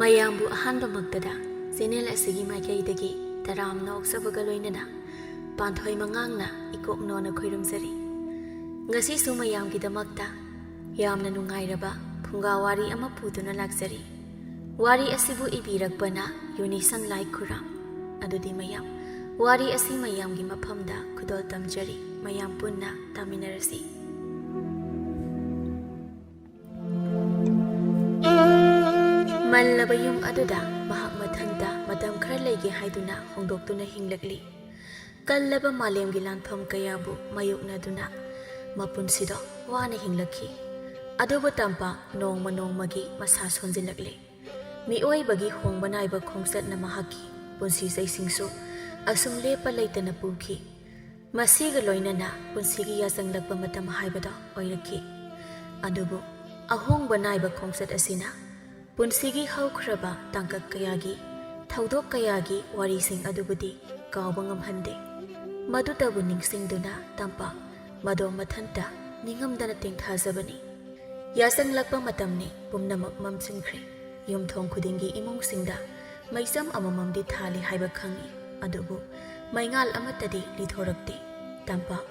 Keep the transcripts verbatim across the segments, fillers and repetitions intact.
ꯃꯌꯥꯝꯕꯨ ꯑꯍꯥꯟꯕꯃꯛꯇꯗ ꯆꯦꯅꯦꯜ ꯑꯁꯤꯒꯤ ꯃꯥꯏꯀꯩꯗꯒꯤ ꯇꯔꯥꯝꯅ ꯑꯣꯛꯆꯕꯒ ꯂꯣꯏꯅꯅ ꯄꯥꯟꯊꯣꯏ ꯃꯉꯥꯡꯅ ꯏꯀꯣꯛ ꯅꯣꯟꯅ ꯈꯣꯏꯔꯨꯝꯖꯔꯤ꯫ ꯉꯁꯤꯁꯨ ꯃꯌꯥꯝꯒꯤꯗꯃꯛꯇ ꯌꯥꯝꯅ ꯅꯨꯡꯉꯥꯏꯔꯕ ꯐꯨꯡꯒꯥ ꯋꯥꯔꯤ ꯑꯃ ꯄꯨꯗꯨꯅ ꯂꯥꯛꯆꯔꯤ꯫ ꯋꯥꯔꯤ ꯑꯁꯤꯕꯨ ꯏꯕꯤꯔꯛꯄꯅ ꯌꯨꯅꯤꯁꯟ ꯂꯥꯏ ꯈꯨꯔꯥꯝ꯫ ꯑꯗꯨꯗꯤ ꯃꯌꯥꯝ, ꯋꯥꯔꯤ ꯑꯁꯤ ꯃꯌꯥꯝꯒꯤ ꯃꯐꯝꯗ ꯈꯨꯗꯣꯜ ꯇꯝꯖꯔꯤ꯫ ꯃꯌꯥꯝ ꯄꯨꯟꯅ ꯇꯥꯃꯤꯟꯅꯔꯁꯤ꯫ ꯃꯜꯂꯕ ꯌꯨꯝ ꯑꯗꯨꯗ ꯃꯍꯥꯛ ꯃꯊꯟꯇ ꯃꯇꯝ ꯈꯔ ꯂꯩꯒꯦ ꯍꯥꯏꯗꯨꯅ ꯍꯣꯡꯗꯣꯛꯇꯨꯅ ꯍꯤꯡꯂꯛꯂꯤ꯫ ꯀꯜꯂꯕ ꯃꯥꯂꯦꯝꯒꯤ ꯂꯥꯟꯐꯝ ꯀꯌꯥꯕꯨ ꯃꯥꯌꯣꯛꯅꯗꯨꯅ ꯃꯄꯨꯟꯁꯤꯗꯣ ꯋꯥꯅ ꯍꯤꯡꯂꯛꯈꯤ꯫ ꯑꯗꯨꯕꯨ ꯇꯝꯄꯥꯛ ꯅꯣꯡꯃ ꯅꯣꯡꯃꯒꯤ ꯃꯁꯥ ꯁꯣꯟꯖꯤꯜꯂꯛꯂꯦ꯫ ꯃꯤꯑꯣꯏꯕꯒꯤ ꯍꯣꯡꯕ ꯅꯥꯏꯕ ꯈꯣꯡꯆꯠꯅ ꯃꯍꯥꯛꯀꯤ ꯄꯨꯟꯁꯤ ꯆꯩꯁꯤꯡꯁꯨ ꯑꯁꯨꯝ ꯂꯦꯞꯄ ꯂꯩꯇꯅ ꯄꯨꯈꯤ꯫ ꯃꯁꯤꯒ ꯂꯣꯏꯅꯅ ꯄꯨꯟꯁꯤꯒꯤ ꯌꯥꯆꯪꯂꯛꯄ ꯃꯇꯝ ꯍꯥꯏꯕꯗꯣ ꯑꯣꯏꯔꯛꯈꯤ꯫ ꯑꯗꯨꯕꯨ ꯑꯍꯣꯡꯕ ꯅꯥꯏꯕ ꯈꯣꯡꯆꯠ ꯑꯁꯤꯅ ꯄꯨꯟꯁꯤꯒꯤ ꯍꯧꯈ꯭ꯔꯕ ꯇꯥꯡꯀꯛ ꯀꯌꯥꯒꯤ ꯊꯧꯗꯣꯛ ꯀꯌꯥꯒꯤ ꯋꯥꯔꯤꯁꯤꯡ ꯑꯗꯨꯕꯨꯗꯤ ꯀꯥꯎꯕ ꯉꯝꯍꯟꯗꯦ꯫ ꯃꯗꯨꯇꯕꯨ ꯅꯤꯡꯁꯤꯡꯗꯨꯅ ꯇꯝꯄꯥꯛ ꯃꯗꯣ ꯃꯊꯟꯇ ꯅꯤꯡꯉꯝꯗꯅ ꯇꯦꯡꯊꯥꯖꯕꯅꯤ꯫ ꯌꯥꯆꯪꯂꯛꯄ ꯃꯇꯝꯅꯤ, ꯄꯨꯝꯅꯃꯛ ꯃꯝꯁꯤꯟꯈ꯭ꯔꯦ꯫ ꯌꯨꯝꯊꯣꯡ ꯈꯨꯗꯤꯡꯒꯤ ꯏꯃꯨꯡꯁꯤꯡꯗ ꯃꯩꯆꯝ ꯑꯃꯃꯝꯗꯤ ꯊꯥꯜꯂꯤ ꯍꯥꯏꯕ ꯈꯪꯏ, ꯑꯗꯨꯕꯨ ꯃꯩꯉꯥꯜ ꯑꯃꯠꯇꯗꯤ ꯂꯤꯊꯣꯔꯛꯇꯦ꯫ ꯇꯝꯄꯥꯛ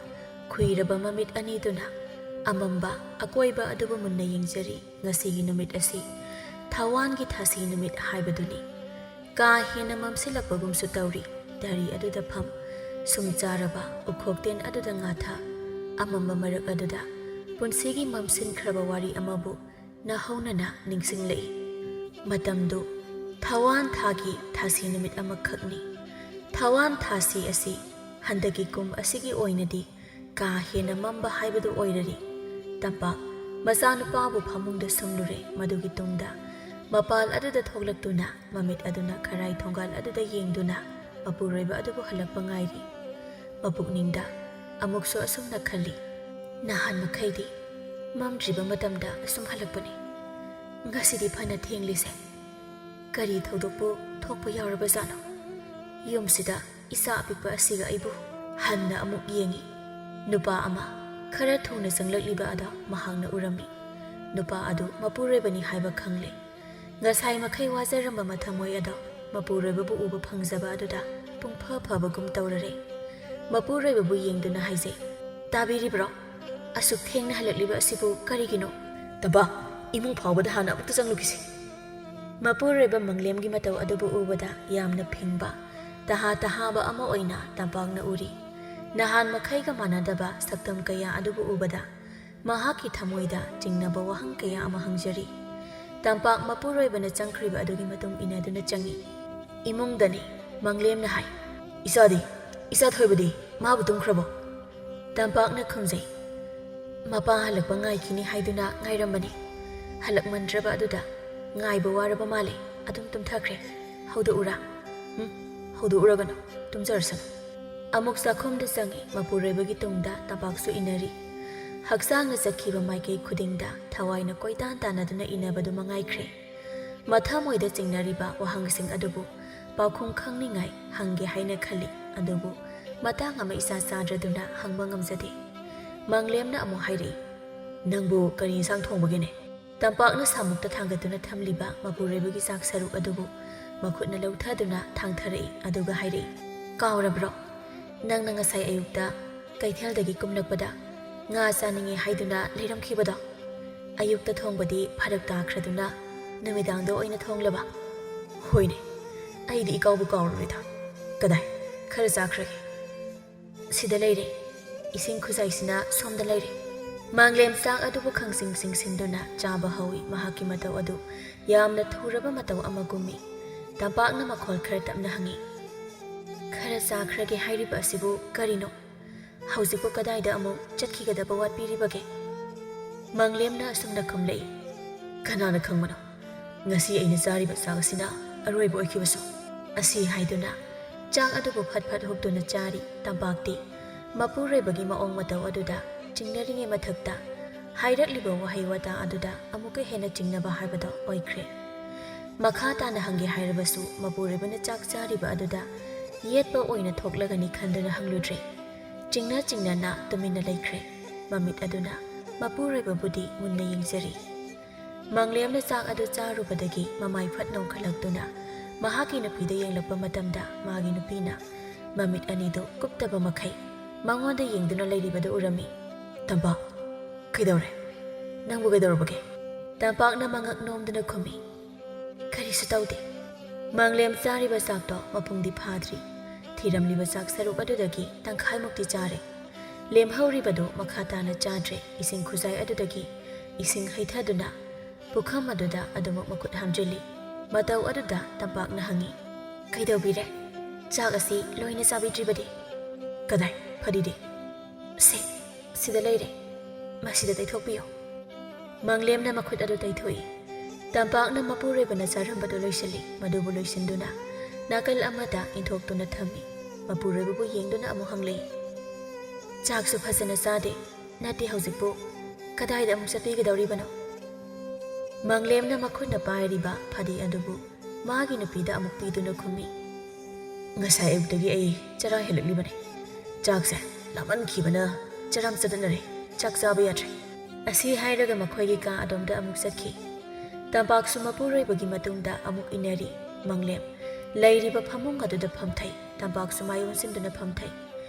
ꯈꯨꯏꯔꯕ ꯃꯃꯤꯠ ꯑꯅꯤꯗꯨꯅ ꯑꯃꯝꯕ ꯑꯀꯣꯏꯕ ꯑꯗꯨꯕꯨ ꯃꯨꯟꯅ ꯌꯦꯡꯖꯔꯤ꯫ ꯉꯁꯤꯒꯤ ꯅꯨꯃꯤꯠ ꯑꯁꯤ ꯊꯋꯥꯟꯒꯤ ꯊꯥꯁꯤ ꯅꯨꯃꯤꯠ ꯍꯥꯏꯕꯗꯨꯅꯤ꯫ ꯀꯥ ꯍꯦꯟꯅ ꯃꯝꯁꯤꯜꯂꯛꯄꯒꯨꯝꯁꯨ ꯇꯧꯔꯤ꯫ ꯗꯥꯔꯤ ꯑꯗꯨꯗ ꯐꯝ, ꯁꯨꯝ ꯆꯥꯔꯕ ꯎꯈꯣꯛꯇꯦꯟ ꯑꯗꯨꯗ ꯉꯥꯊ, ꯑꯃꯝꯕ ꯃꯔꯛ ꯑꯗꯨꯗ ꯄꯨꯟꯁꯤꯒꯤ ꯃꯝꯁꯤꯟꯈ꯭ꯔꯕ ꯋꯥꯔꯤ ꯑꯃꯕꯨ ꯅꯧꯍꯧꯅꯅ ꯅꯤꯡꯁꯤꯡꯂꯛꯏ꯫ ꯃꯇꯝꯗꯨ ꯊꯋꯥꯟ ꯊꯥꯒꯤ ꯊꯥꯁꯤ ꯅꯨꯃꯤꯠ ꯑꯃꯈꯛꯅꯤ꯫ ꯊꯋꯥꯟ ꯊꯥꯁꯤ ꯑꯁꯤ ꯍꯟꯗꯛꯀꯤ ꯀꯨꯝ ꯑꯁꯤꯒꯤ ꯑꯣꯏꯅꯗꯤ ꯀꯥ ꯍꯦꯟꯅ ꯃꯝꯕ ꯍꯥꯏꯕꯗꯨ ꯑꯣꯏꯔꯔꯤ꯫ ꯇꯝꯄꯥꯛ ꯃꯆꯥꯅꯨꯄꯥꯕꯨ ꯐꯃꯨꯡꯗ ꯁꯨꯝꯂꯨꯔꯦ꯫ ꯃꯗꯨꯒꯤ ꯇꯨꯡꯗ ꯃꯄꯥꯜ ꯑꯗꯨꯗ ꯊꯣꯛꯂꯛꯇꯨꯅ ꯃꯃꯤꯠ ꯑꯗꯨꯅ ꯈꯔꯥꯏ ꯊꯣꯡꯒꯥꯜ ꯑꯗꯨꯗ ꯌꯦꯡꯗꯨꯅ ꯃꯄꯨꯔꯣꯏꯕ ꯑꯗꯨꯕꯨ ꯍꯜꯂꯛꯄ ꯉꯥꯏꯔꯤ꯫ ꯃꯄꯨꯛꯅꯤꯡꯗ ꯑꯃꯨꯛꯁꯨ ꯑꯁꯨꯝꯅ ꯈꯜꯂꯤ, "ꯅꯍꯥꯟ ꯃꯈꯩꯗꯤ ꯃꯝꯗ꯭ꯔꯤꯕ ꯃꯇꯝꯗ ꯑꯁꯨꯝ ꯍꯜꯂꯛꯄꯅꯤ꯫ ꯉꯁꯤꯗꯤ ꯐꯅ ꯊꯦꯡꯂꯤꯁꯦ꯫ ꯀꯔꯤ ꯊꯧꯗꯣꯛꯄꯨ ꯊꯣꯛꯄ ꯌꯥꯎꯔꯕꯖꯥꯠꯅꯣ? ꯌꯨꯝꯁꯤꯗ ꯏꯆꯥ ꯑꯄꯤꯛꯄ ꯑꯁꯤꯒ ꯑꯩꯕꯨ?" ꯍꯟꯅ ꯑꯃꯨꯛ ꯌꯦꯡꯉꯤ꯫ ꯅꯨꯄꯥ ꯑꯃ ꯈꯔ ꯊꯨꯅ ꯆꯪꯂꯛꯂꯤꯕ ꯑꯗꯣ ꯃꯍꯥꯛꯅ ꯎꯔꯝꯃꯤ꯫ ꯅꯨꯄꯥ ꯑꯗꯨ ꯃꯄꯨꯔꯣꯏꯕꯅꯤ ꯍꯥꯏꯕ ꯈꯪꯂꯦ꯫ ꯉꯁꯥꯏ ꯃꯈꯩ ꯋꯥꯖꯔꯝꯕ ꯃꯊꯃꯣꯏ ꯑꯗꯣ ꯃꯄꯨꯔꯣꯏꯕꯕꯨ ꯎꯕ ꯐꯪꯖꯕ ꯑꯗꯨꯗ ꯄꯨꯡꯐ ꯐꯕꯒꯨꯝ ꯇꯧꯔꯔꯦ꯫ ꯃꯄꯨꯔꯣꯏꯕꯕꯨ ꯌꯦꯡꯗꯨꯅ ꯍꯥꯏꯖꯩ, "ꯇꯥꯕꯤꯔꯤꯕ꯭ꯔꯣ? ꯑꯁꯨꯛ ꯊꯦꯡꯅ ꯍꯜꯂꯛꯂꯤꯕ ꯑꯁꯤꯕꯨ ꯀꯔꯤꯒꯤꯅꯣ? ꯇꯝꯄꯥꯛ, ꯏꯃꯨꯡ ꯐꯥꯎꯕꯗ ꯍꯥꯟꯅ ꯑꯃꯨꯛꯇ ꯆꯪꯂꯨꯈꯤꯁꯤ꯫" ꯃꯄꯨꯔꯣꯏꯕ ꯃꯪꯂꯦꯝꯒꯤ ꯃꯇꯧ ꯑꯗꯨꯕꯨ ꯎꯕꯗ ꯌꯥꯝꯅ ꯐꯤꯡꯕ, ꯇꯍꯥ ꯇꯍꯥꯕ ꯑꯃ ꯑꯣꯏꯅ ꯇꯝꯄꯥꯛꯅ ꯎꯔꯤ꯫ ꯅꯍꯥꯟ ꯃꯈꯩꯒ ꯃꯥꯟꯅꯗꯕ ꯁꯛꯇꯝ ꯀꯌꯥ ꯑꯗꯨꯕꯨ ꯎꯕꯗ ꯃꯍꯥꯛꯀꯤ ꯊꯃꯣꯏꯗ ꯆꯤꯡꯅꯕ ꯋꯥꯍꯪ ꯀꯌꯥ ꯑꯃ ꯍꯪꯖꯔꯤ꯫ ꯇꯝꯄꯥꯛ ꯃꯄꯨꯔꯣꯏꯕꯅ ꯆꯪꯈ꯭ꯔꯤꯕ ꯑꯗꯨꯒꯤ ꯃꯇꯨꯡ ꯏꯟꯅꯗꯨꯅ ꯆꯪꯏ꯫ "ꯏꯃꯨꯡꯗꯅꯤ꯫" ꯃꯪꯂꯦꯝꯅ ꯍꯥꯏ꯫ "ꯏꯆꯥꯗꯤ? ꯏꯆꯥ ꯊꯣꯏꯕꯗꯤ? ꯃꯥꯕꯨ ꯇꯨꯝꯈ꯭ꯔꯕꯣ?" ꯇꯝꯄꯥꯛꯅ ꯈꯨꯝꯖꯩ, "ꯃꯄꯥ ꯍꯜꯂꯛꯄ ꯉꯥꯏꯈꯤꯅꯤ ꯍꯥꯏꯗꯨꯅ ꯉꯥꯏꯔꯝꯕꯅꯤ꯫ ꯍꯜꯂꯛꯃꯟꯗ꯭ꯔꯕ ꯑꯗꯨꯗ ꯉꯥꯏꯕ ꯋꯥꯔꯕ ꯃꯥꯜꯂꯦ꯫ ꯑꯗꯨꯝ ꯇꯨꯝꯊꯈ꯭ꯔꯦ꯫ ꯍꯧꯗꯣꯛꯎꯔꯥ?" "ꯎꯝ, ꯍꯧꯗꯣꯛꯎꯔꯒꯅꯨ꯫ ꯇꯨꯝꯖꯔꯁꯅꯨ꯫" ꯑꯃꯨꯛ ꯆꯥꯛꯈꯨꯝꯗ ꯆꯪꯏ꯫ ꯃꯄꯨꯔꯣꯏꯕꯒꯤ ꯇꯨꯡꯗ ꯇꯝꯄꯥꯛꯁꯨ ꯏꯟꯅꯔꯤ꯫ ꯍꯛꯆꯥꯡꯅ ꯆꯠꯈꯤꯕ ꯃꯥꯏꯀꯩ ꯈꯨꯗꯤꯡꯗ ꯊꯋꯥꯏꯅ ꯀꯣꯏꯇꯥꯟ ꯇꯥꯟꯅꯗꯨꯅ ꯏꯟꯅꯕꯗꯨ ꯃꯉꯥꯏꯈ꯭ꯔꯦ꯫ ꯃꯊꯃꯣꯏꯗ ꯆꯤꯡꯅꯔꯤꯕ ꯋꯥꯍꯪꯁꯤꯡ ꯑꯗꯨꯕꯨ ꯄꯥꯎꯈꯨꯝ ꯈꯪꯅꯤꯡꯉꯥꯏ ꯍꯪꯒꯦ ꯍꯥꯏꯅ ꯈꯜꯂꯤ, ꯑꯗꯨꯕꯨ ꯃꯇꯥꯡ ꯑꯃ ꯏꯆꯥ ꯆꯥꯗ꯭ꯔꯗꯨꯅ ꯍꯪꯕ ꯉꯝꯖꯗꯦ꯫ ꯃꯪꯂꯦꯝꯅ ꯑꯃꯨꯛ ꯍꯥꯏꯔꯛꯏ, "ꯅꯪꯕꯨ ꯀꯔꯤ ꯏꯟꯁꯥꯡ ꯊꯣꯡꯕꯒꯦꯅꯦ?" ꯇꯝꯄꯥꯛꯅ ꯁꯥꯃꯨꯛꯇ ꯊꯥꯡꯒꯠꯇꯨꯅ ꯊꯝꯂꯤꯕ ꯃꯄꯨꯔꯣꯏꯕꯒꯤ ꯆꯥꯛ ꯁꯔꯨꯛ ꯑꯗꯨꯕꯨ ꯃꯈꯨꯠꯅ ꯂꯧꯊꯗꯨꯅ ꯊꯥꯡꯊꯔꯛꯏ, ꯑꯗꯨꯒ ꯍꯥꯏꯔꯛꯏ, "ꯀꯥꯎꯔꯕ꯭ꯔꯣ? ꯅꯪꯅ ꯉꯁꯥꯏ ꯑꯌꯨꯛꯇ ꯀꯩꯊꯦꯜꯗꯒꯤ ꯀꯨꯝꯂꯛꯄꯗ ꯉꯥ ꯆꯥꯅꯤꯡꯉꯤ ꯍꯥꯏꯗꯨꯅ ꯂꯩꯔꯝꯈꯤꯕꯗꯣ? ꯑꯌꯨꯛꯇ ꯊꯣꯡꯕꯗꯤ ꯐꯔꯛ ꯇꯥꯈ꯭ꯔꯗꯨꯅ ꯅꯨꯃꯤꯗꯥꯡꯗ ꯑꯣꯏꯅ ꯊꯣꯡꯂꯕ?" "ꯍꯣꯏꯅꯦ, ꯑꯩꯗꯤ ꯏꯀꯥꯎꯕꯨ ꯀꯥꯎꯔꯨꯔꯦꯗ꯫ ꯀꯗꯥꯏ, ꯈꯔ ꯆꯥꯈ꯭ꯔꯒꯦ꯫" "ꯁꯤꯗ ꯂꯩꯔꯦ꯫ ꯏꯁꯤꯡ ꯈꯨꯖꯥꯏꯁꯤꯅ ꯁꯣꯝꯗ ꯂꯩꯔꯦ꯫" ꯃꯪꯂꯦꯝ ꯆꯥꯛ ꯑꯗꯨꯕꯨ ꯈꯪꯁꯤꯡ ꯁꯤꯡꯁꯤꯟꯗꯨꯅ ꯆꯥꯕ ꯍꯧꯏ꯫ ꯃꯍꯥꯛꯀꯤ ꯃꯇꯧ ꯑꯗꯨ ꯌꯥꯝꯅ ꯊꯨꯔꯕ ꯃꯇꯧ ꯑꯃꯒꯨꯝꯃꯤ꯫ ꯇꯝꯄꯥꯛꯅ ꯃꯈꯣꯜ ꯈꯔ ꯇꯞꯅ ꯍꯪꯏ, "ꯈꯔ ꯆꯥꯈ꯭ꯔꯒꯦ ꯍꯥꯏꯔꯤꯕ ꯑꯁꯤꯕꯨ ꯀꯔꯤꯅꯣ? ꯍꯧꯖꯤꯛꯄꯨ ꯀꯗꯥꯏꯗ ꯑꯃꯨꯛ ꯆꯠꯈꯤꯒꯗꯕ ꯋꯥꯠꯄꯤꯔꯤꯕꯒꯦ?" ꯃꯪꯂꯦꯝꯅ ꯑꯁꯨꯝꯅ ꯈꯨꯝꯂꯛꯏ, "ꯀꯅꯥꯅ ꯈꯪꯕꯅꯣ? ꯉꯁꯤ ꯑꯩꯅ ꯆꯥꯔꯤꯕ ꯆꯥꯛ ꯑꯁꯤꯅ ꯑꯔꯣꯏꯕ ꯑꯣꯏꯈꯤꯕꯁꯨ꯫" ꯑꯁꯤ ꯍꯥꯏꯗꯨꯅ ꯆꯥꯛ ꯑꯗꯨꯕꯨ ꯐꯠ ꯐꯠ ꯍꯨꯛꯇꯨꯅ ꯆꯥꯔꯤ꯫ ꯇꯝꯄꯥꯛꯇꯤ ꯃꯄꯨꯔꯣꯏꯕꯒꯤ ꯃꯑꯣꯡ ꯃꯇꯧ ꯑꯗꯨꯗ ꯆꯤꯡꯅꯔꯤꯉꯩ ꯃꯊꯛꯇ ꯍꯥꯏꯔꯛꯂꯤꯕ ꯋꯥꯍꯩ ꯋꯥꯇꯥ ꯑꯗꯨꯗ ꯑꯃꯨꯛꯀ ꯍꯦꯟꯅ ꯆꯤꯡꯅꯕ ꯍꯥꯏꯕꯗꯣ ꯑꯣꯏꯈ꯭ꯔꯦ꯫ ꯃꯈꯥ ꯇꯥꯅ ꯍꯪꯒꯦ ꯍꯥꯏꯔꯕꯁꯨ ꯃꯄꯨꯔꯣꯏꯕꯅ ꯆꯥꯛ ꯆꯥꯔꯤꯕ ꯑꯗꯨꯗ ꯌꯦꯠꯄ ꯑꯣꯏꯅ ꯊꯣꯛꯂꯒꯅꯤ ꯈꯟꯗꯨꯅ ꯍꯪꯂꯨꯗ꯭ꯔꯦ꯫ ꯆꯤꯡꯅ ꯆꯤꯡꯅꯅ ꯇꯨꯃꯤꯟꯅ ꯂꯩꯈ꯭ꯔꯦ꯫ ꯃꯃꯤꯠ ꯑꯗꯨꯅ ꯃꯄꯨꯔꯣꯏꯕꯕꯨꯗꯤ ꯃꯨꯟꯅ ꯌꯦꯡꯖꯔꯤ꯫ ꯃꯪꯂꯦꯝꯅ ꯆꯥꯛ ꯑꯗꯨ ꯆꯥꯔꯨꯕꯗꯒꯤ ꯃꯃꯥꯏ ꯐꯠ ꯅꯣꯝꯈꯠꯂꯛꯇꯨꯅ ꯃꯍꯥꯛꯀꯤ ꯅꯨꯄꯤꯗ ꯌꯦꯡꯂꯛꯄ ꯃꯇꯝꯗ, ꯃꯥꯒꯤ ꯅꯨꯄꯤꯅ ꯃꯃꯤꯠ ꯑꯅꯤꯗꯨ ꯀꯨꯞꯇꯕ ꯃꯈꯩ ꯃꯉꯣꯟꯗ ꯌꯦꯡꯗꯨꯅ ꯂꯩꯔꯤꯕꯗꯨ ꯎꯔꯝꯃꯤ꯫ "ꯇꯝꯄꯥꯛ, ꯀꯩꯗꯧꯔꯦ? ꯅꯪꯕꯨ ꯀꯩꯗꯧꯔꯕꯒꯦ?" ꯇꯝꯄꯥꯛꯅ ꯃꯉꯛ ꯅꯣꯝꯗꯨꯅ ꯈꯨꯝꯃꯤ, "ꯀꯔꯤꯁꯨ ꯇꯧꯗꯦ꯫" ꯃꯪꯂꯦꯝ ꯆꯥꯔꯤꯕ ꯆꯥꯛꯇꯣ ꯃꯄꯨꯡꯗꯤ ꯐꯥꯗ꯭ꯔꯤ꯫ ꯊꯤꯔꯝꯂꯤꯕ ꯆꯥꯛ ꯁꯔꯨꯛ ꯑꯗꯨꯗꯒꯤ ꯇꯪꯈꯥꯏꯃꯨꯛꯇꯤ ꯆꯥꯔꯦ꯫ ꯂꯦꯝꯍꯧꯔꯤꯕꯗꯨ ꯃꯈꯥ ꯇꯥꯅ ꯆꯥꯗ꯭ꯔꯦ꯫ ꯏꯁꯤꯡ ꯈꯨꯖꯥꯏ ꯑꯗꯨꯗꯒꯤ ꯏꯁꯤꯡ ꯍꯩꯊꯗꯨꯅ ꯄꯨꯈꯝ ꯑꯗꯨꯗ ꯑꯗꯨꯃꯛ ꯃꯈꯨꯠ ꯍꯥꯝꯖꯤꯜꯂꯤ꯫ ꯃꯇꯧ ꯑꯗꯨꯗ ꯇꯝꯄꯥꯛꯅ ꯍꯪꯉꯤ, "ꯀꯩꯗꯧꯕꯤꯔꯦ? ꯆꯥꯛ ꯑꯁꯤ ꯂꯣꯏꯅ ꯆꯥꯕꯤꯗ꯭ꯔꯤꯕꯗꯤ?" "ꯀꯗꯥꯏ? ꯐꯗꯤꯗꯤ?" "ꯁꯦ, ꯁꯤꯗ ꯂꯩꯔꯦ꯫ ꯃꯁꯤꯗ ꯇꯩꯊꯣꯛꯄꯤꯌꯨ꯫" ꯃꯪꯂꯦꯝꯅ ꯃꯈꯨꯠ ꯑꯗꯨ ꯇꯩꯊꯣꯛꯏ꯫ ꯇꯝꯄꯥꯛꯅ ꯃꯄꯨꯔꯣꯏꯕꯅ ꯆꯥꯔꯝꯕꯗꯨ ꯂꯣꯏꯁꯤꯜꯂꯤ꯫ ꯃꯗꯨꯕꯨ ꯂꯣꯏꯁꯤꯟꯗꯨꯅ ꯅꯥꯀꯜ ꯑꯃꯗ ꯏꯟꯊꯣꯛꯇꯨꯅ ꯊꯝꯃꯤ꯫ ꯃꯄꯨꯔꯣꯏꯕꯕꯨ ꯌꯦꯡꯗꯨꯅ ꯑꯃꯨꯛ ꯍꯪꯂꯛꯏ, "ꯆꯥꯛꯁꯨ ꯐꯖꯅ ꯆꯥꯗꯦ, ꯅꯠꯇꯦ, ꯍꯧꯖꯤꯛꯄꯨ ꯀꯗꯥꯏꯗ ꯑꯃꯨꯛ ꯆꯠꯄꯤꯒꯗꯧꯔꯤꯕꯅꯣ?" ꯃꯪꯂꯦꯝꯅ ꯃꯈꯨꯠꯅ ꯄꯥꯏꯔꯤꯕ ꯐꯗꯤ ꯑꯗꯨꯕꯨ ꯃꯥꯒꯤ ꯅꯨꯄꯤꯗ ꯑꯃꯨꯛ ꯄꯤꯗꯨꯅ ꯈꯨꯝꯃꯤ, "ꯉꯁꯥꯏ ꯑꯌꯨꯛꯇꯒꯤ ꯑꯩ ꯆꯔꯥ ꯍꯦꯜꯂꯛꯂꯤꯕꯅꯤ꯫ ꯆꯥꯛꯁꯦ ꯂꯥꯝꯃꯟꯈꯤꯕꯅ ꯆꯔꯥꯝ ꯆꯗꯠꯅꯔꯦ꯫ ꯆꯥꯛ ꯆꯥꯕ ꯌꯥꯗ꯭ꯔꯦ꯫" ꯑꯁꯤ ꯍꯥꯏꯔꯒ ꯃꯈꯣꯏꯒꯤ ꯀꯥ ꯑꯗꯣꯝꯗ ꯑꯃꯨꯛ ꯆꯠꯈꯤ꯫ ꯇꯝꯄꯥꯛꯁꯨ ꯃꯄꯨꯔꯣꯏꯕꯒꯤ ꯃꯇꯨꯡꯗ ꯑꯃꯨꯛ ꯏꯟꯅꯔꯤ꯫ ꯃꯪꯂꯦꯝ ꯂꯩꯔꯤꯕ ꯐꯃꯨꯡ ꯑꯗꯨꯗ ꯐꯝꯊꯩ꯫ ꯇꯝꯄꯥꯛꯁꯨ ꯃꯥꯏ ꯑꯣꯟꯁꯤꯟꯗꯨꯅ ꯐꯝꯊꯩ꯫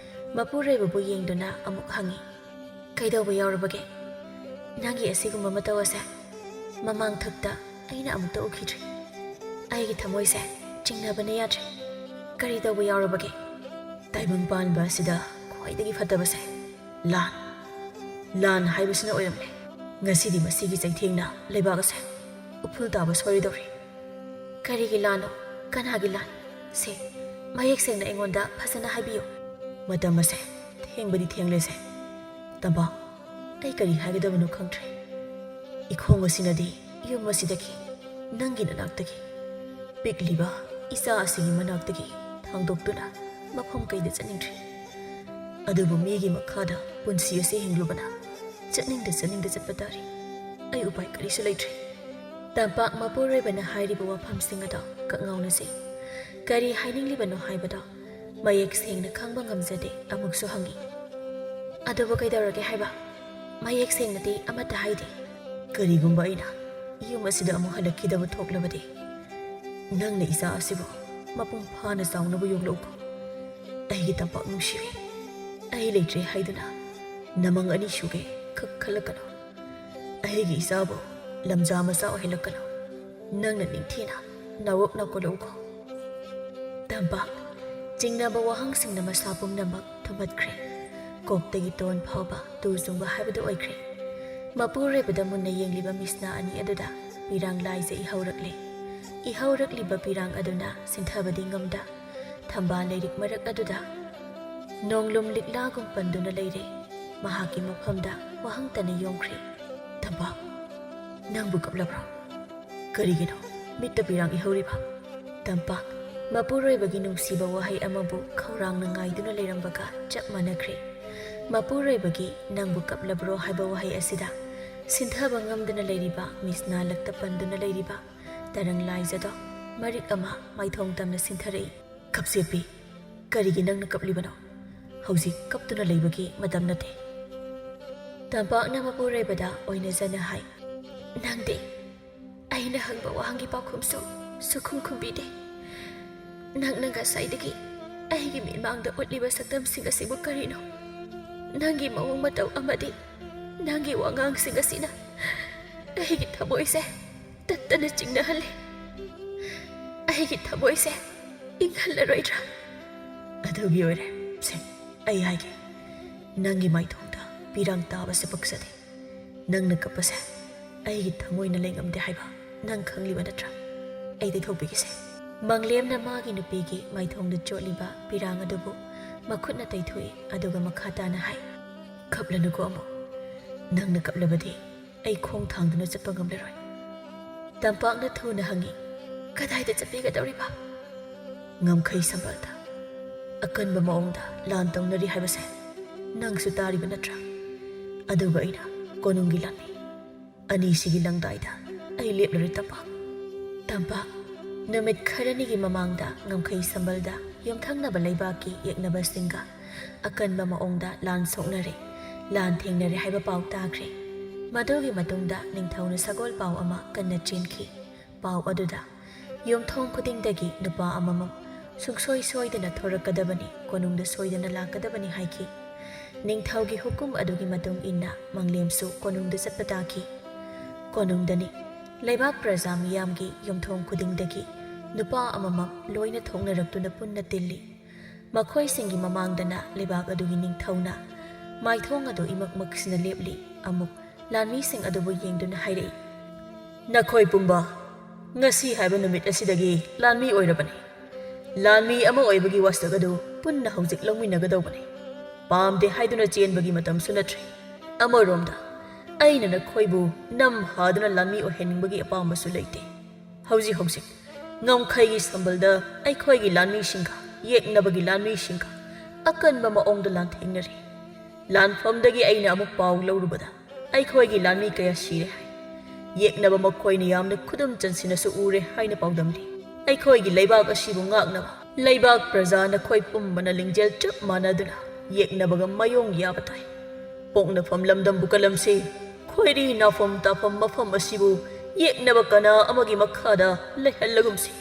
ꯃꯄꯨꯔꯣꯏꯕꯕꯨ ꯌꯦꯡꯗꯨꯅ ꯑꯃꯨꯛ ꯍꯪꯉꯤ, "ꯀꯩꯗꯧꯕ ꯌꯥꯎꯔꯕꯒꯦ? ꯅꯪꯒꯤ ꯑꯁꯤꯒꯨꯝꯕ ꯃꯇꯧ ꯑꯁꯦ ꯃꯃꯥꯡꯊꯛꯇ ꯑꯩꯅ ꯑꯃꯨꯛꯇ ꯎꯈꯤꯗ꯭ꯔꯤ꯫ ꯑꯩꯒꯤ ꯊꯃꯣꯏꯁꯦ ꯆꯤꯡꯅꯕꯅ ꯌꯥꯗ꯭ꯔꯦ꯫ ꯀꯔꯤ ꯇꯧꯕ ꯌꯥꯎꯔꯕꯒꯦ?" "ꯇꯥꯏꯕꯪ ꯄꯥꯟꯕ ꯑꯁꯤꯗ ꯈ꯭ꯋꯥꯏꯗꯒꯤ ꯐꯠꯇꯕꯁꯦ ꯂꯥꯟ, ꯂꯥꯟ ꯍꯥꯏꯕꯁꯤꯅ ꯑꯣꯏꯔꯝꯂꯦ꯫ ꯉꯁꯤꯗꯤ ꯃꯁꯤꯒꯤ ꯆꯩꯊꯦꯡꯅ ꯂꯩꯕꯥꯛ ꯑꯁꯦ ꯎꯐꯨꯜ ꯇꯥꯕ ꯁꯣꯏꯔꯗꯧꯔꯤ꯫" "ꯀꯔꯤꯒꯤ ꯂꯥꯟꯅꯣ? ꯀꯅꯥꯒꯤ ꯂꯥꯟ? ꯁꯦ, ꯃꯌꯦꯛ ꯁꯦꯡꯅ ꯑꯩꯉꯣꯟꯗ ꯐꯖꯅ ꯍꯥꯏꯕꯤꯌꯨ꯫" "ꯃꯇꯝ ꯑꯁꯦ ꯊꯦꯡꯕꯗꯤ ꯊꯦꯡꯂꯦꯁꯦ꯫ ꯇꯝꯄꯥꯛ, ꯑꯩ ꯀꯔꯤ ꯍꯥꯏꯒꯗꯕꯅꯣ ꯈꯪꯗ꯭ꯔꯦ꯫ ꯏꯈꯣꯡ ꯑꯁꯤꯅꯗꯤ ꯌꯨꯝ ꯑꯁꯤꯗꯒꯤ, ꯅꯪꯒꯤ ꯅꯅꯥꯛꯇꯒꯤ, ꯄꯤꯛꯂꯤꯕ ꯏꯆꯥ ꯑꯁꯤꯒꯤ ꯃꯅꯥꯛꯇꯒꯤ ꯊꯥꯡꯗꯣꯛꯇꯨꯅ ꯃꯐꯝ ꯀꯩꯗ ꯆꯠꯅꯤꯡꯗ꯭ꯔꯤ꯫ ꯑꯗꯨꯕꯨ ꯃꯤꯒꯤ ꯃꯈꯥꯗ ꯄꯨꯟꯁꯤ ꯑꯁꯤ ꯍꯤꯡꯂꯨꯕꯅ ꯆꯠꯅꯤꯡꯗ ꯆꯠꯅꯤꯡꯗ ꯆꯠꯄ ꯇꯥꯔꯤ꯫ ꯑꯩ ꯎꯄꯥꯏ ꯀꯔꯤꯁꯨ ꯂꯩꯇ꯭ꯔꯦ꯫" ꯇꯝꯄꯥꯛ ꯃꯄꯨꯔꯣꯏꯕꯅ ꯍꯥꯏꯔꯤꯕ ꯋꯥꯐꯝꯁꯤꯡ ꯑꯗꯣ ꯀꯛꯉꯥꯎꯅ ꯆꯦꯟ꯫ ꯀꯔꯤ ꯍꯥꯏꯅꯤꯡꯂꯤꯕꯅꯣ ꯍꯥꯏꯕꯗꯣ ꯃꯌꯦꯛ ꯁꯦꯡꯅ ꯈꯪꯕ ꯉꯝꯖꯗꯦ꯫ ꯑꯃꯨꯛꯁꯨ ꯍꯪꯉꯤ, "ꯑꯗꯨꯕꯨ ꯀꯩꯗꯧꯔꯒꯦ ꯍꯥꯏꯕ? ꯃꯌꯦꯛ ꯁꯦꯡꯅꯗꯤ ꯑꯃꯠꯇ ꯍꯥꯏꯗꯦ꯫" "ꯀꯔꯤꯒꯨꯝꯕ ꯑꯩꯅ ꯌꯨꯝ ꯑꯁꯤꯗ ꯑꯃꯨꯛ ꯍꯜꯂꯛꯈꯤꯗꯕ ꯊꯣꯛꯂꯕꯗꯤ, ꯅꯪꯅ ꯏꯆꯥ ꯑꯁꯤꯕꯨ ꯃꯄꯨꯡ ꯐꯥꯅ ꯆꯥꯎꯅꯕ ꯌꯣꯛꯂꯛꯎꯀꯣ꯫ ꯑꯩꯒꯤ ꯇꯝꯄꯥꯛ ꯅꯨꯡꯁꯤꯕꯤ, ꯑꯩ ꯂꯩꯇ꯭ꯔꯦ ꯍꯥꯏꯗꯨꯅ ꯅꯃꯪ ꯑꯅꯤ ꯁꯨꯒꯦ ꯈꯛ ꯈꯜꯂꯛꯀꯅꯨ꯫ ꯑꯩꯒꯤ ꯏꯆꯥꯕꯨ ꯂꯝꯖꯥ ꯃꯆꯥ ꯑꯣꯏꯍꯜꯂꯛꯀꯅꯨ꯫ ꯅꯪꯅ ꯅꯤꯡꯊꯤꯅ ꯅꯥꯋꯣꯛ ꯅꯥꯀꯣꯜꯂꯛꯎꯀꯣ꯫ ꯇꯝꯄꯥꯛ꯫ ꯆꯤꯡꯅꯕ ꯋꯥꯍꯪꯁꯤꯡꯅ ꯃꯁꯥ ꯄꯨꯝꯅꯃꯛ ꯊꯨꯝꯍꯠꯈ꯭ꯔꯦ꯫ ꯀꯣꯛꯇꯒꯤ ꯇꯣꯟ ꯐꯥꯎꯕ ꯇꯨ ꯆꯨꯡꯕ ꯍꯥꯏꯕꯗꯨ ꯑꯣꯏꯈ꯭ꯔꯦ꯫ ꯃꯄꯨꯔꯣꯏꯕꯗ ꯃꯨꯟꯅ ꯌꯦꯡꯂꯤꯕ ꯃꯤꯁꯅꯥ ꯑꯅꯤ ꯑꯗꯨꯗ ꯄꯤꯔꯥꯡ ꯂꯥꯏꯖ ꯏꯍꯧꯔꯛꯂꯦ꯫ ꯏꯍꯧꯔꯛꯂꯤꯕ ꯄꯤꯔꯥꯡ ꯑꯗꯨꯅ ꯁꯤꯟꯊꯕꯗꯤ ꯉꯝꯗ, ꯊꯝꯕꯥꯜ ꯂꯩꯔꯤꯛ ꯃꯔꯛ ꯑꯗꯨꯗ ꯅꯣꯡꯂꯨꯝ ꯂꯤꯛꯂꯥꯒꯨꯝ ꯄꯟꯗꯨꯅ ꯂꯩꯔꯦ꯫ ꯃꯍꯥꯛꯀꯤ ꯃꯐꯝꯗ ꯋꯥꯍꯪꯇꯅ ꯌꯣꯝꯈ꯭ꯔꯦ꯫ "ꯇꯝꯄꯥꯛ, ꯅꯪꯕꯨ ꯀꯞꯂꯕ꯭ꯔꯣ? ꯀꯔꯤꯒꯤꯅꯣ ꯃꯤꯠꯇ ꯄꯤꯔꯥꯡ ꯏꯍꯧꯔꯤꯕ?" ꯇꯝꯄꯥꯛ꯫ ꯃꯄꯨꯔꯣꯏꯕꯒꯤ ꯅꯨꯡꯁꯤꯕ ꯋꯥꯍꯩ ꯑꯃꯕꯨ ꯈꯧꯔꯥꯡꯅ ꯉꯥꯏꯗꯨꯅ ꯂꯩꯔꯝꯕꯒ ꯆꯞ ꯃꯥꯟꯅꯈ꯭ꯔꯦ꯫ ꯃꯄꯨꯔꯣꯏꯕꯒꯤ "ꯅꯪꯕꯨ ꯀꯞꯂꯕ꯭ꯔꯣ?" ꯍꯥꯏꯕ ꯋꯥꯍꯩ ꯑꯁꯤꯗ ꯁꯤꯟꯊꯕ ꯉꯝꯗꯅ ꯂꯩꯔꯤꯕ ꯃꯤꯁꯅꯥ ꯂꯛꯇ ꯄꯟꯗꯨꯅ ꯂꯩꯔꯤꯕ ꯇꯔꯪ ꯂꯥꯏꯖꯗꯣ ꯃꯔꯤꯛ ꯑꯃ ꯃꯥꯏꯊꯣꯡ ꯇꯝꯅ ꯁꯤꯟꯊꯔꯛꯏ꯫ "ꯀꯞꯆꯦꯠꯄꯤ, ꯀꯔꯤꯒꯤ ꯅꯪꯅ ꯀꯞꯂꯤꯕꯅꯣ? ꯍꯧꯖꯤꯛ ꯀꯞꯇꯨꯅ ꯂꯩꯕꯒꯤ ꯃꯇꯝ ꯅꯠꯇꯦ꯫" ꯇꯝꯄꯥꯛꯅ ꯃꯄꯨꯔꯣꯏꯕꯗ ꯑꯣꯏꯅꯖꯅ ꯍꯥꯏ꯫ "ꯅꯪꯗꯤ ꯑꯩꯅ ꯍꯪꯕ ꯋꯥꯍꯪꯒꯤ ꯄꯥꯎꯈꯨꯝꯁꯨ ꯁꯨꯈꯨꯝ ꯈꯨꯝꯕꯤꯗꯦ꯫ ꯅꯪꯅ ꯉꯁꯥꯏꯗꯒꯤ ꯑꯩꯒꯤ ꯃꯤꯠꯃꯥꯡꯗ ꯎꯠꯂꯤꯕ ꯁꯛꯇꯝꯁꯤꯡ ꯑꯁꯤꯕꯨ ꯀꯔꯤꯅꯣ? ꯅꯪꯒꯤ ꯃꯑꯣꯡ ꯃꯇꯧ ꯑꯃꯗꯤ ꯅꯪꯒꯤ ꯋꯥꯉꯥꯡꯁꯤꯡ ꯑꯁꯤꯅ ꯑꯩꯒꯤ ꯊꯃꯣꯏꯁꯦ ꯇꯠꯇꯅ ꯆꯤꯡꯅꯍꯜꯂꯦ꯫ ꯑꯩꯒꯤ ꯊꯃꯣꯏꯁꯦ ꯏꯪꯍꯜꯂꯔꯣꯏꯗ꯭ꯔꯥ?" "ꯑꯗꯨꯒꯤ ꯑꯣꯏꯔꯦ꯫ ꯁꯦ, ꯑꯩ ꯍꯥꯏꯒꯦ꯫ ꯅꯪꯒꯤ ꯃꯥꯏꯊꯣꯡꯗ ꯄꯤꯔꯥꯡ ꯇꯥꯕꯁꯦ ꯄꯛꯆꯗꯦ꯫ ꯅꯪꯅ ꯀꯞꯄꯁꯦ ꯑꯩꯒꯤ ꯊꯃꯣꯏꯅ ꯂꯩꯉꯝꯗꯦ ꯍꯥꯏꯕ ꯅꯪ ꯈꯪꯂꯤꯕ ꯅꯠꯇ꯭ꯔꯥ? ꯑꯩ ꯇꯩꯊꯣꯛꯄꯤꯒꯦꯁꯦ꯫" ꯃꯪꯂꯦꯝꯅ ꯃꯥꯒꯤ ꯅꯨꯄꯤꯒꯤ ꯃꯥꯏꯊꯣꯡꯗ ꯆꯣꯠꯂꯤꯕ ꯄꯤꯔꯥꯡ ꯑꯗꯨꯕꯨ ꯃꯈꯨꯠꯅ ꯇꯩꯊꯣꯛꯏ, ꯑꯗꯨꯒ ꯃꯈꯥ ꯇꯥꯅ ꯍꯥꯏ, "ꯀꯞꯂꯅꯨꯀꯣ ꯑꯃꯨꯛ꯫ ꯅꯪꯅ ꯀꯞꯂꯕꯗꯤ ꯑꯩ ꯈꯣꯡ ꯊꯥꯡꯗꯨꯅ ꯆꯠꯄ ꯉꯝꯂꯔꯣꯏ꯫" ꯇꯝꯄꯥꯛꯅ ꯊꯨꯅ ꯍꯪꯉꯤ, "ꯀꯗꯥꯏꯗ ꯆꯠꯄꯤꯒꯗꯧꯔꯤꯕ?" "ꯉꯝꯈꯩ ꯁꯝꯕꯜꯗ꯫ ꯑꯀꯟꯕ ꯃꯑꯣꯡꯗ ꯂꯥꯟ ꯇꯧꯅꯔꯤ ꯍꯥꯏꯕꯁꯦ ꯅꯪꯁꯨ ꯇꯥꯔꯤꯕ ꯅꯠꯇ꯭ꯔꯥ? ꯑꯗꯨꯒ ꯑꯩꯅ ꯀꯣꯅꯨꯡꯒꯤ ꯂꯥꯟꯃꯤ ꯑꯅꯤꯁꯤꯒꯤ ꯂꯪꯗꯥꯏꯗ ꯑꯩ ꯂꯦꯞꯂꯔꯦ, ꯇꯝꯄꯥꯛ꯫" ꯇꯝꯄꯥꯛ꯫ ꯅꯨꯃꯤꯠ ꯈꯔꯅꯤꯒꯤ ꯃꯃꯥꯡꯗ ꯉꯝꯈꯩ ꯁꯝꯕꯜꯗ ꯌꯨꯝꯊꯪꯅꯕ ꯂꯩꯕꯥꯛꯀꯤ ꯌꯦꯛꯅꯕꯁꯤꯡꯒ ꯑꯀꯟꯕ ꯃꯑꯣꯡꯗ ꯂꯥꯟ ꯁꯣꯛꯅꯔꯦ, ꯂꯥꯟ ꯊꯦꯡꯅꯔꯦ ꯍꯥꯏꯕ ꯄꯥꯎ ꯇꯥꯈ꯭ꯔꯦ꯫ ꯃꯗꯨꯒꯤ ꯃꯇꯨꯡꯗ ꯅꯤꯡꯊꯧꯅ ꯁꯒꯣꯜ ꯄꯥꯎ ꯑꯃ ꯀꯟꯅ ꯆꯦꯟꯈꯤ꯫ ꯄꯥꯎ ꯑꯗꯨꯗ ꯌꯨꯝꯊꯣꯡ ꯈꯨꯗꯤꯡꯗꯒꯤ ꯅꯨꯄꯥ ꯑꯃꯃꯝ ꯁꯨꯡꯁꯣꯏ ꯁꯣꯏꯗꯅ ꯊꯣꯔꯛꯀꯗꯕꯅꯤ, ꯀꯣꯅꯨꯡꯗ ꯁꯣꯏꯗꯅ ꯂꯥꯛꯀꯗꯕꯅꯤ ꯍꯥꯏꯈꯤ꯫ ꯅꯤꯡꯊꯧꯒꯤ ꯍꯨꯀꯨꯝ ꯑꯗꯨꯒꯤ ꯃꯇꯨꯡ ꯏꯟꯅ ꯃꯪꯂꯦꯝꯁꯨ ꯀꯣꯅꯨꯡꯗ ꯆꯠꯄ ꯇꯥꯈꯤ꯫ ꯀꯣꯅꯨꯡꯗꯅꯤ ꯂꯩꯕꯥꯛ ꯄ꯭ꯔꯖꯥ ꯃꯤꯌꯥꯝꯒꯤ ꯌꯨꯝꯊꯣꯡ ꯈꯨꯗꯤꯡꯗꯒꯤ ꯅꯨꯄꯥ ꯑꯃꯃꯝ ꯂꯣꯏꯅ ꯊꯣꯛꯅꯔꯛꯇꯨꯅ ꯄꯨꯟꯅ ꯇꯤꯜꯂꯤ꯫ ꯃꯈꯣꯏꯁꯤꯡꯒꯤ ꯃꯃꯥꯡꯗꯅ ꯂꯩꯕꯥꯛ ꯑꯗꯨꯒꯤ ꯅꯤꯡꯊꯧꯅ ꯃꯥꯏꯊꯣꯡ ꯑꯗꯨ ꯏꯃꯛ ꯃꯛꯁꯤꯅ ꯂꯦꯞꯂꯤ꯫ ꯑꯃꯨꯛ ꯂꯥꯟꯃꯤꯁꯤꯡ ꯑꯗꯨꯕꯨ ꯌꯦꯡꯗꯨꯅ ꯍꯥꯏꯔꯛꯏ, "ꯅꯈꯣꯏ ꯄꯨꯝꯕ ꯉꯁꯤ ꯍꯥꯏꯕ ꯅꯨꯃꯤꯠ ꯑꯁꯤꯗꯒꯤ ꯂꯥꯟꯃꯤ ꯑꯣꯏꯔꯕꯅꯤ꯫ ꯂꯥꯟꯃꯤ ꯑꯃ ꯑꯣꯏꯕꯒꯤ ꯋꯥꯁꯛ ꯑꯗꯨ ꯄꯨꯟꯅ ꯍꯧꯖꯤꯛ ꯂꯧꯃꯤꯟꯅꯒꯗꯧꯕꯅꯤ꯫ ꯄꯥꯝꯗꯦ ꯍꯥꯏꯗꯨꯅ ꯆꯦꯟꯕꯒꯤ ꯃꯇꯝꯁꯨ ꯅꯠꯇ꯭ꯔꯦ꯫ ꯑꯃꯔꯣꯝꯗ ꯑꯩꯅ ꯅꯈꯣꯏꯕꯨ ꯅꯝ ꯍꯥꯗꯨꯅ ꯂꯥꯟꯃꯤ ꯑꯣꯏꯍꯟꯅꯤꯡꯕꯒꯤ ꯑꯄꯥꯝꯕꯁꯨ ꯂꯩꯇꯦ꯫ ꯍꯧꯖꯤꯛ ꯍꯧꯖꯤꯛ ꯉꯝꯈꯩꯒꯤ ꯁꯝꯕꯜꯗ ꯑꯩꯈꯣꯏꯒꯤ ꯂꯥꯟꯃꯤꯁꯤꯡꯒ ꯌꯦꯛꯅꯕꯒꯤ ꯂꯥꯟꯃꯤꯁꯤꯡꯒ ꯑꯀꯟꯕ ꯃꯑꯣꯡꯗ ꯂꯥꯟꯊꯦꯡꯅꯔꯤ꯫ ꯂꯥꯟꯐꯝꯗꯒꯤ ꯑꯩꯅ ꯑꯃꯨꯛ ꯄꯥꯎ ꯂꯧꯔꯨꯕꯗ ꯑꯩꯈꯣꯏꯒꯤ ꯂꯥꯟꯃꯤ ꯀꯌꯥ ꯁꯤꯔꯦ ꯍꯥꯏ꯫ ꯌꯦꯛꯅꯕ ꯃꯈꯣꯏꯅ ꯌꯥꯝꯅ ꯈꯨꯗꯨꯝ ꯆꯟꯁꯤꯟꯅꯁꯨ ꯎꯔꯦ ꯍꯥꯏꯅ ꯄꯥꯎꯗꯝꯂꯤ꯫ ꯑꯩꯈꯣꯏꯒꯤ ꯂꯩꯕꯥꯛ ꯑꯁꯤꯕꯨ ꯉꯥꯛꯅꯕ ꯂꯩꯕꯥꯛ ꯄ꯭ꯔꯖꯥ ꯅꯈꯣꯏ ꯄꯨꯝꯕꯅ ꯂꯤꯡꯖꯦꯜ ꯆꯞ ꯃꯥꯟꯅꯗꯨꯅ ꯌꯦꯛꯅꯕꯒ ꯃꯥꯌꯣꯡ ꯌꯥꯕ ꯇꯥꯏ꯫ ꯄꯣꯛꯅꯐꯝ ꯂꯝꯗꯝꯕꯨ ꯀꯜꯂꯝꯁꯤ꯫ ꯈꯣꯏꯔꯤ ꯅꯥꯐꯝ ꯇꯥꯐꯝ ꯃꯐꯝ ꯑꯁꯤꯕꯨ ꯌꯦꯛꯅꯕ ꯀꯅꯥ ꯑꯃꯒꯤ ꯃꯈꯥꯗ ꯂꯩꯍꯜꯂꯒꯨꯝꯁꯤ꯫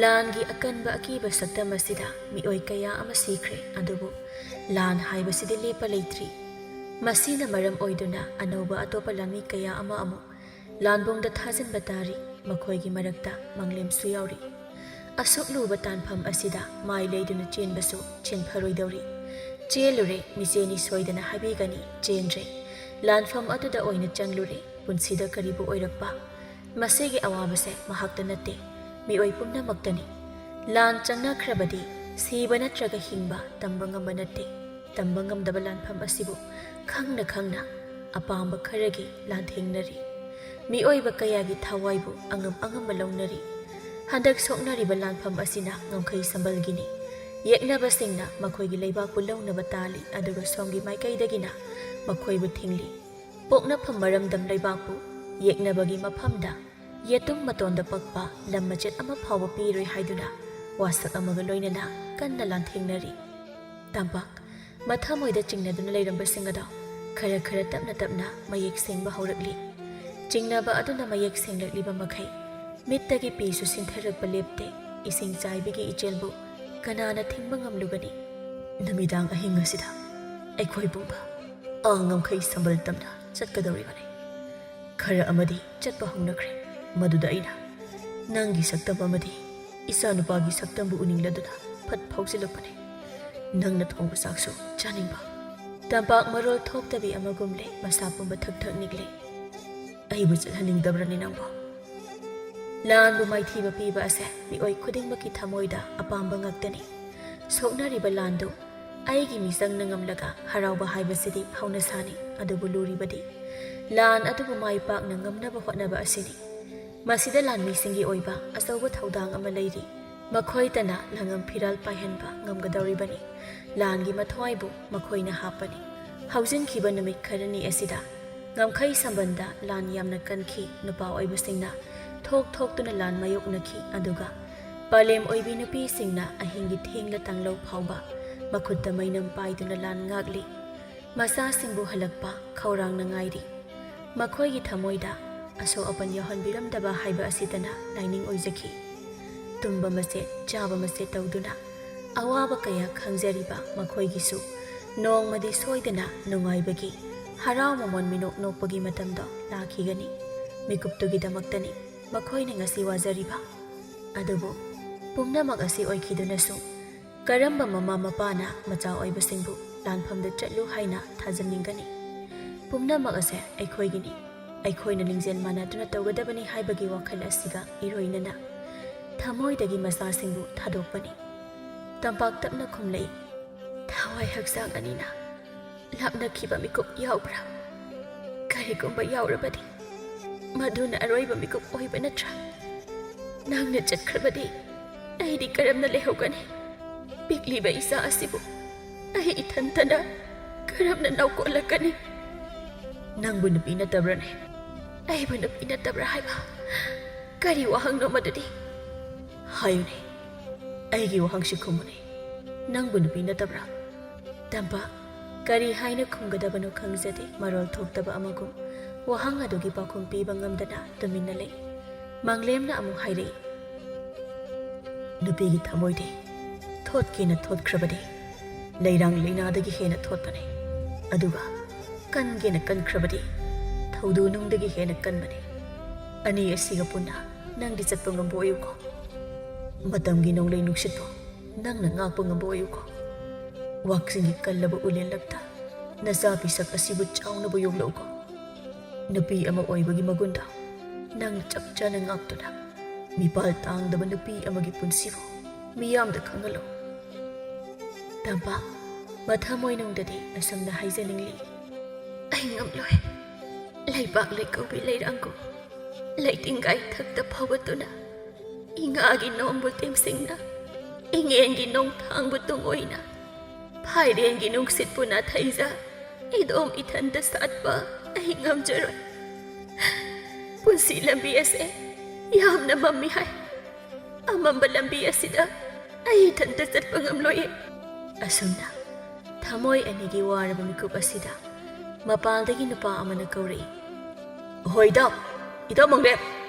ꯂꯥꯟꯒꯤ ꯑꯀꯟꯕ ꯑꯀꯤꯕ ꯁꯛꯇꯝ ꯑꯁꯤꯗ ꯃꯤꯑꯣꯏ ꯀꯌꯥ ꯑꯃ ꯁꯤꯈ꯭ꯔꯦ꯫ ꯑꯗꯨꯕꯨ ꯂꯥꯟ ꯍꯥꯏꯕꯁꯤꯗꯤ ꯂꯦꯞꯄ ꯂꯩꯇ꯭ꯔꯤ꯫ ꯃꯁꯤꯅ ꯃꯔꯝ ꯑꯣꯏꯗꯨꯅ ꯑꯅꯧꯕ ꯑꯇꯣꯞꯄ ꯂꯥꯟꯃꯤ ꯀꯌꯥ ꯑꯃ ꯑꯃꯨꯛ ꯂꯥꯟꯕꯨꯡꯗ ꯊꯥꯖꯤꯟꯕ ꯇꯥꯔꯤ꯫ ꯃꯈꯣꯏꯒꯤ ꯃꯔꯛꯇ ꯃꯪꯂꯦꯝꯁꯨ ꯌꯥꯎꯔꯤ꯫ ꯑꯁꯨꯛ ꯂꯨꯕ ꯇꯥꯟꯐꯝ ꯑꯁꯤꯗ ꯃꯥꯏ ꯂꯩꯗꯨꯅ ꯆꯦꯟꯕꯁꯨ ꯆꯦꯟꯐꯔꯣꯏꯗꯧꯔꯤ꯫ ꯆꯦꯜꯂꯨꯔꯦ, ꯃꯤꯆꯦꯅꯤ ꯁꯣꯏꯗꯅ ꯍꯥꯏꯕꯤꯒꯅꯤ꯫ ꯆꯦꯟꯗ꯭ꯔꯦ, ꯂꯥꯟꯐꯝ ꯑꯗꯨꯗ ꯑꯣꯏꯅ ꯆꯪꯂꯨꯔꯦ꯫ ꯄꯨꯟꯁꯤꯗ ꯀꯔꯤꯕꯨ ꯑꯣꯏꯔꯛꯄ? ꯃꯁꯤꯒꯤ ꯑꯋꯥꯕꯁꯦ ꯃꯍꯥꯛꯇ ꯅꯠꯇꯦ, ꯃꯤꯑꯣꯏ ꯄꯨꯝꯅꯃꯛꯇꯅꯤ꯫ ꯂꯥꯟ ꯆꯪꯅꯈ꯭ꯔꯕꯗꯤ ꯁꯤꯕ ꯅꯠꯇ꯭ꯔꯒ ꯍꯤꯡꯕ ꯇꯝꯕ ꯉꯝꯕ ꯅꯠꯇꯦ꯫ ꯇꯝꯕ ꯉꯝꯗꯕ ꯂꯥꯟꯐꯝ ꯑꯁꯤꯕꯨ ꯈꯪꯅ ꯈꯪꯅ ꯑꯄꯥꯝꯕ ꯈꯔꯒꯤ ꯂꯥꯟꯊꯦꯡꯅꯔꯤ꯫ ꯃꯤꯑꯣꯏꯕ ꯀꯌꯥꯒꯤ ꯊꯋꯥꯏꯕꯨ ꯑꯉꯝ ꯑꯉꯝꯕ ꯂꯧꯅꯔꯤ꯫ ꯍꯟꯗꯛ ꯁꯣꯛꯅꯔꯤꯕ ꯂꯥꯟꯐꯝ ꯑꯁꯤꯅ ꯉꯝꯈꯩ ꯁꯝꯕꯜꯒꯤꯅꯤ꯫ ꯌꯦꯛꯅꯕꯁꯤꯡꯅ ꯃꯈꯣꯏꯒꯤ ꯂꯩꯕꯥꯛꯄꯨ ꯂꯧꯅꯕ ꯇꯥꯜꯂꯤ, ꯑꯗꯨꯒ ꯁꯣꯝꯒꯤ ꯃꯥꯏꯀꯩꯗꯒꯤꯅ ꯃꯈꯣꯏꯕꯨ ꯊꯤꯡꯂꯤ꯫ ꯄꯣꯛꯅꯐꯝ ꯃꯔꯝꯗꯝ ꯂꯩꯕꯥꯛꯄꯨ ꯌꯦꯛꯅꯕꯒꯤ ꯃꯐꯝꯗ ꯌꯦꯇꯨꯝ ꯃꯇꯣꯟꯗ ꯄꯛꯄ ꯂꯝ ꯃꯆꯦꯠ ꯑꯃ ꯐꯥꯎꯕ ꯄꯤꯔꯣꯏ ꯍꯥꯏꯗꯨꯅ ꯋꯥꯁꯛ ꯑꯃꯒ ꯂꯣꯏꯅꯅ ꯀꯟꯅ ꯂꯥꯟꯊꯦꯡꯅꯔꯤ꯫ ꯇꯝꯄꯥꯛ ꯃꯊꯃꯣꯏꯗ ꯆꯤꯡꯅꯗꯨꯅ ꯂꯩꯔꯝꯕꯁꯤꯡ ꯑꯗꯣ ꯈꯔ ꯈꯔ ꯇꯞꯅ ꯇꯞꯅ ꯃꯌꯦꯛ ꯁꯦꯡꯕ ꯍꯧꯔꯛꯂꯤ꯫ ꯆꯤꯡꯅꯕ ꯑꯗꯨꯅ ꯃꯌꯦꯛ ꯁꯦꯡꯂꯛꯂꯤꯕ ꯃꯈꯩ ꯃꯤꯠꯇꯒꯤ ꯄꯤꯁꯨ ꯁꯤꯟꯊꯔꯛꯄ ꯂꯦꯞꯇꯦ꯫ ꯏꯁꯤꯡ ꯆꯥꯏꯕꯤꯒꯤ ꯏꯆꯦꯜꯕꯨ ꯀꯅꯥꯅ ꯊꯤꯡꯕ ꯉꯝꯂꯨꯒꯅꯤ? ꯅꯨꯃꯤꯗꯥꯡ ꯑꯍꯤꯡ ꯑꯁꯤꯗ ꯑꯩꯈꯣꯏ ꯄꯨꯝꯕ ꯑꯥ ꯉꯝꯈꯩ ꯁꯝꯕꯜ ꯇꯝꯅ ꯆꯠꯀꯗꯧꯔꯤꯕꯅꯤ꯫ ꯈꯔ ꯑꯃꯗꯤ ꯆꯠꯄ ꯍꯧꯅꯈ꯭ꯔꯦ꯫ ꯃꯗꯨꯗ ꯑꯩꯅ ꯅꯪꯒꯤ ꯁꯛꯇꯝ ꯑꯃꯗꯤ ꯏꯆꯥꯅꯨꯄꯥꯒꯤ ꯁꯛꯇꯝꯕꯨ ꯎꯅꯤꯡꯂꯗꯨꯅ ꯐꯠ ꯐꯥꯎꯖꯤꯜꯂꯛꯄꯅꯤ꯫ ꯅꯪꯅ ꯊꯣꯡꯕ ꯆꯥꯛꯁꯨ ꯆꯥꯅꯤꯡꯕ꯫ ꯇꯝꯄꯥꯛ ꯃꯔꯣꯜ ꯊꯣꯛꯇꯕꯤ ꯑꯃꯒꯨꯝꯂꯦ, ꯃꯁꯥ ꯄꯨꯝꯕ ꯊꯛ ꯊꯛ ꯅꯤꯛꯂꯦ꯫ ꯑꯩꯕꯨ ꯆꯠꯍꯟꯅꯤꯡꯗꯕ꯭ꯔꯅꯤ ꯅꯪꯕꯨ? ꯂꯥꯟꯕꯨ ꯃꯥꯏꯊꯤꯕ ꯄꯤꯕ ꯑꯁꯦ ꯃꯤꯑꯣꯏ ꯈꯨꯗꯤꯡꯃꯛꯀꯤ ꯊꯃꯣꯏꯗ ꯑꯄꯥꯝꯕ ꯉꯥꯛꯇꯅꯤ꯫ ꯁꯣꯛꯅꯔꯤꯕ ꯂꯥꯟꯗꯨ ꯑꯩꯒꯤ ꯃꯤꯆꯪꯅ ꯉꯝꯂꯒ ꯍꯔꯥꯎꯕ ꯍꯥꯏꯕꯁꯤꯗꯤ ꯍꯧꯅꯁꯥꯅꯤ, ꯑꯗꯨꯕꯨ ꯂꯨꯔꯤꯕꯗꯤ ꯂꯥꯟ ꯑꯗꯨꯕꯨ ꯃꯥꯏ ꯄꯥꯛꯅ ꯉꯝꯅꯕ ꯍꯣꯠꯅꯕ ꯑꯁꯤꯅꯤ꯫ ꯃꯁꯤꯗ ꯂꯥꯟꯃꯤꯁꯤꯡꯒꯤ ꯑꯣꯏꯕ ꯑꯆꯧꯕ ꯊꯧꯗꯥꯡ ꯑꯃ ꯂꯩꯔꯤ꯫ ꯃꯈꯣꯏꯇꯅ ꯂꯪꯉꯝ ꯐꯤꯔꯥꯜ ꯄꯥꯏꯍꯟꯕ ꯉꯝꯒꯗꯧꯔꯤꯕꯅꯤ꯫ ꯂꯥꯟꯒꯤ ꯃꯊ꯭ꯋꯥꯏꯕꯨ ꯃꯈꯣꯏꯅ ꯍꯥꯞꯄꯅꯤ꯫ ꯍꯧꯖꯤꯟꯈꯤꯕ ꯅꯨꯃꯤꯠ ꯈꯔꯅꯤ ꯑꯁꯤꯗ ꯉꯝꯈꯩ ꯁꯝꯕꯟꯗ ꯂꯥꯟ ꯌꯥꯝꯅ ꯀꯟꯈꯤ꯫ ꯅꯨꯄꯥ ꯑꯣꯏꯕꯁꯤꯡꯅ ꯊꯣꯛ ꯊꯣꯛꯇꯨꯅ ꯂꯥꯟ ꯃꯥꯌꯣꯛꯅꯈꯤ, ꯑꯗꯨꯒ ꯄꯂꯦꯝ ꯑꯣꯏꯕꯤ ꯅꯨꯄꯤꯁꯤꯡꯅ ꯑꯍꯤꯡꯒꯤ ꯊꯦꯡꯂ ꯇꯥꯡꯂꯧ ꯐꯥꯎꯕ ꯃꯈꯨꯠꯇ ꯃꯩꯅꯝ ꯄꯥꯏꯗꯨꯅ ꯂꯥꯟ ꯉꯥꯛꯂꯤ꯫ ꯃꯆꯥꯁꯤꯡꯕꯨ ꯍꯜꯂꯛꯄ ꯈꯧꯔꯥꯡꯅ ꯉꯥꯏꯔꯤ꯫ ꯃꯈꯣꯏꯒꯤ ꯊꯃꯣꯏꯗ ꯑꯁꯣꯛ ꯑꯄꯟ ꯌꯥꯎꯍꯟꯕꯤꯔꯝꯗꯕ ꯍꯥꯏꯕ ꯑꯁꯤꯇꯅ ꯂꯥꯏꯅꯤꯡ ꯑꯣꯏꯖꯈꯤ꯫ ꯇꯨꯝꯕ ꯃꯆꯦꯠ, ꯆꯥꯕ ꯃꯆꯦꯠ ꯇꯧꯗꯨꯅ ꯑꯋꯥꯕ ꯀꯌꯥ ꯈꯪꯖꯔꯤꯕ ꯃꯈꯣꯏꯒꯤꯁꯨ ꯅꯣꯡꯃꯗꯤ ꯁꯣꯏꯗꯅ ꯅꯨꯡꯉꯥꯏꯕꯒꯤ, ꯍꯔꯥꯎ ꯃꯃꯣꯟ ꯃꯤꯅꯣꯛ ꯅꯣꯛꯄꯒꯤ ꯃꯇꯝꯗꯣ ꯂꯥꯛꯈꯤꯒꯅꯤ꯫ ꯃꯤꯀꯨꯞꯇꯨꯒꯤꯗꯃꯛꯇꯅꯤ ꯃꯈꯣꯏꯅ ꯉꯁꯤ ꯋꯥꯖꯔꯤꯕ꯫ ꯑꯗꯨꯕꯨ ꯄꯨꯝꯅꯃꯛ ꯑꯁꯤ ꯑꯣꯏꯈꯤꯗꯨꯅꯁꯨ ꯀꯔꯝꯕ ꯃꯃꯥ ꯃꯄꯥꯅ ꯃꯆꯥ ꯑꯣꯏꯕꯁꯤꯡꯕꯨ ꯂꯥꯟꯐꯝꯗ ꯆꯠꯂꯨ ꯍꯥꯏꯅ ꯊꯥꯖꯅꯤꯡꯒꯅꯤ? ꯄꯨꯝꯅꯃꯛ ꯑꯁꯦ ꯑꯩꯈꯣꯏꯒꯤꯅꯤ꯫ ꯑꯩꯈꯣꯏꯅ ꯂꯤꯡꯖꯦꯜ ꯃꯥꯟꯅꯗꯨꯅ ꯇꯧꯒꯗꯕꯅꯤ ꯍꯥꯏꯕꯒꯤ ꯋꯥꯈꯜ ꯑꯁꯤꯒ ꯏꯔꯣꯏꯅꯅ ꯊꯃꯣꯏꯗꯒꯤ ꯃꯆꯥꯁꯤꯡꯕꯨ ꯊꯥꯗꯣꯛꯄꯅꯤ꯫ ꯇꯝꯄꯥꯛ ꯇꯞꯅ ꯈꯨꯝꯂꯛꯏ, ꯊꯋꯥꯏ ꯍꯛꯆꯥꯡ ꯑꯅꯤꯅ ꯂꯥꯞꯅꯈꯤꯕ ꯃꯤꯀꯨꯞ ꯌꯥꯎꯕ꯭ꯔꯥ? ꯀꯔꯤꯒꯨꯝꯕ ꯌꯥꯎꯔꯕꯗꯤ, ꯃꯗꯨꯅ ꯑꯔꯣꯏꯕ ꯃꯤꯀꯨꯞ ꯑꯣꯏꯕ ꯅꯠꯇ꯭ꯔꯥ? ꯅꯪꯅ ꯆꯠꯈ꯭ꯔꯕꯗꯤ ꯑꯩꯗꯤ ꯀꯔꯝꯅ ꯂꯩꯍꯧꯒꯅꯤ? ꯄꯤꯛꯂꯤꯕ ꯏꯆꯥ ꯑꯁꯤꯕꯨ ꯑꯩ ꯏꯊꯟꯇꯅ ꯀꯔꯝꯅ ꯅꯧꯀꯣꯜꯂꯛꯀꯅꯤ? ꯅꯪꯕꯨ ꯅꯨꯄꯤ ꯅꯠꯇꯕ꯭ꯔꯅꯦ? ꯑꯩꯕꯨ ꯅꯨꯄꯤ ꯅꯠꯇꯕ꯭ꯔꯥ ꯍꯥꯏꯕ? ꯀꯔꯤ ꯋꯥꯍꯪꯅꯣ ꯃꯗꯨꯗꯤ? ꯍꯥꯏꯌꯨꯅꯦ, ꯑꯩꯒꯤ ꯋꯥꯍꯪꯁꯤ ꯈꯨꯝꯃꯨꯅꯦ꯫ ꯅꯪꯕꯨ ꯅꯨꯄꯤ ꯅꯠꯇꯕ꯭ꯔꯥ? ꯇꯝꯄꯥꯛ, ꯀꯔꯤ ꯍꯥꯏꯅ ꯈꯨꯝꯒꯗꯕꯅꯣ ꯈꯪꯖꯗꯦ꯫ ꯃꯔꯣꯜ ꯊꯣꯛꯇꯕ ꯑꯃꯒꯨꯝ ꯋꯥꯍꯪ ꯑꯗꯨꯒꯤ ꯄꯥꯎꯈꯨꯝ ꯄꯤꯕ ꯉꯝꯗꯅ ꯇꯨꯃꯤꯟꯅ ꯂꯩ꯫ ꯃꯪꯂꯦꯝꯅ ꯑꯃꯨꯛ ꯍꯥꯏꯔꯛꯏ, "ꯅꯨꯄꯤꯒꯤ ꯊꯃꯣꯏꯗꯤ ꯊꯣꯠꯀꯦꯅ ꯊꯣꯠꯈ꯭ꯔꯕꯗꯤ ꯂꯩꯔꯥꯡ ꯂꯩꯅꯥꯗꯒꯤ ꯍꯦꯟꯅ ꯊꯣꯠꯄꯅꯤ, ꯑꯗꯨꯒ ꯀꯟꯒꯦꯅ ꯀꯟꯈ꯭ꯔꯕꯗꯤ ꯊꯧꯗꯨ ꯅꯨꯡꯗꯒꯤ ꯍꯦꯟꯅ ꯀꯟꯕꯅꯤ꯫ ꯑꯅꯤ ꯑꯁꯤꯒ ꯄꯨꯟꯅ ꯅꯪꯗꯤ ꯆꯠꯄ ꯉꯝꯕ ꯑꯣꯏꯌꯨꯀꯣ꯫ ꯃꯇꯝꯒꯤ ꯅꯣꯡꯂꯩ ꯅꯨꯡꯁꯤꯠꯄꯨ ꯅꯪꯅ ꯉꯥꯛꯄ ꯉꯝꯕ ꯑꯣꯏꯌꯨꯀꯣ꯫ ꯋꯥꯛꯆꯤꯡꯒꯤ ꯀꯜꯂꯕ ꯎꯂꯦꯜꯂꯛꯇ ꯅꯆꯥ ꯄꯤꯁꯛ ꯑꯁꯤꯕꯨ ꯆꯥꯎꯅꯕ ꯌꯣꯛꯂꯛꯎꯀꯣ꯫ ꯅꯨꯄꯤ ꯑꯃ ꯑꯣꯏꯕꯒꯤ ꯃꯒꯨꯟꯗ ꯅꯪꯅ ꯆꯞ ꯆꯥꯅ ꯉꯥꯛꯇꯨꯅ ꯃꯤꯄꯥꯜ ꯇꯥꯡꯗꯕ ꯅꯨꯄꯤ ꯑꯃꯒꯤ ꯄꯨꯟꯁꯤꯕꯨ ꯃꯤꯌꯥꯝꯗ ꯈꯪꯍꯜꯂꯨ꯫" ꯇꯝꯄꯥꯛ ꯃꯊꯃꯣꯏꯅꯨꯡꯗꯗꯤ ꯑꯁꯨꯝꯅ ꯍꯥꯏꯖꯅꯤꯡꯂꯤ, "ꯑꯩ ꯉꯝꯂꯣꯏ꯫ ꯂꯩꯕꯥꯛ ꯂꯩꯀꯧꯕꯤ ꯂꯩꯔꯥꯡꯒꯨꯝ ꯂꯩꯇꯤꯡꯒꯥꯏ ꯊꯛꯇ ꯐꯥꯎꯒꯠꯇꯨꯅ, ꯏꯉꯥꯒꯤ ꯅꯣꯡꯕꯨ ꯇꯦꯝꯁꯤꯡꯅ, ꯏꯉꯦꯟꯒꯤ ꯅꯣꯡꯊꯥꯡꯕꯨ ꯇꯨꯡꯑꯣꯏꯅ, ꯐꯥꯏꯔꯦꯟꯒꯤ ꯅꯨꯡꯁꯤꯠꯄꯨ ꯅꯥꯊꯩꯖ, ꯏꯗꯣꯝ ꯏꯊꯟꯇ ꯁꯥꯠꯄ ꯑꯩ ꯉꯝꯖꯔꯣꯏ꯫ ꯄꯨꯟꯁꯤ ꯂꯝꯕꯤ ꯑꯁꯦ ꯌꯥꯝꯅ ꯃꯝꯃꯤ ꯍꯥꯏ꯫ ꯑꯃꯝꯕ ꯂꯝꯕꯤ ꯑꯁꯤꯗ ꯑꯩ ꯏꯊꯟꯇ ꯆꯠꯄ ꯉꯝꯂꯣꯏꯌꯦ꯫" ꯑꯁꯨꯝꯅ ꯊꯃꯣꯏ ꯑꯅꯤꯒꯤ ꯋꯥꯔꯕ ꯃꯤꯀꯨꯞ ꯑꯁꯤꯗ ꯃꯄꯥꯜꯗꯒꯤ ꯅꯨꯄꯥ ꯑꯃꯅ ꯀꯧꯔꯛꯏ, "ꯍꯣꯏ ꯏꯇꯥꯎ, ꯏꯇꯥꯎ ꯃꯪꯂꯦꯝ,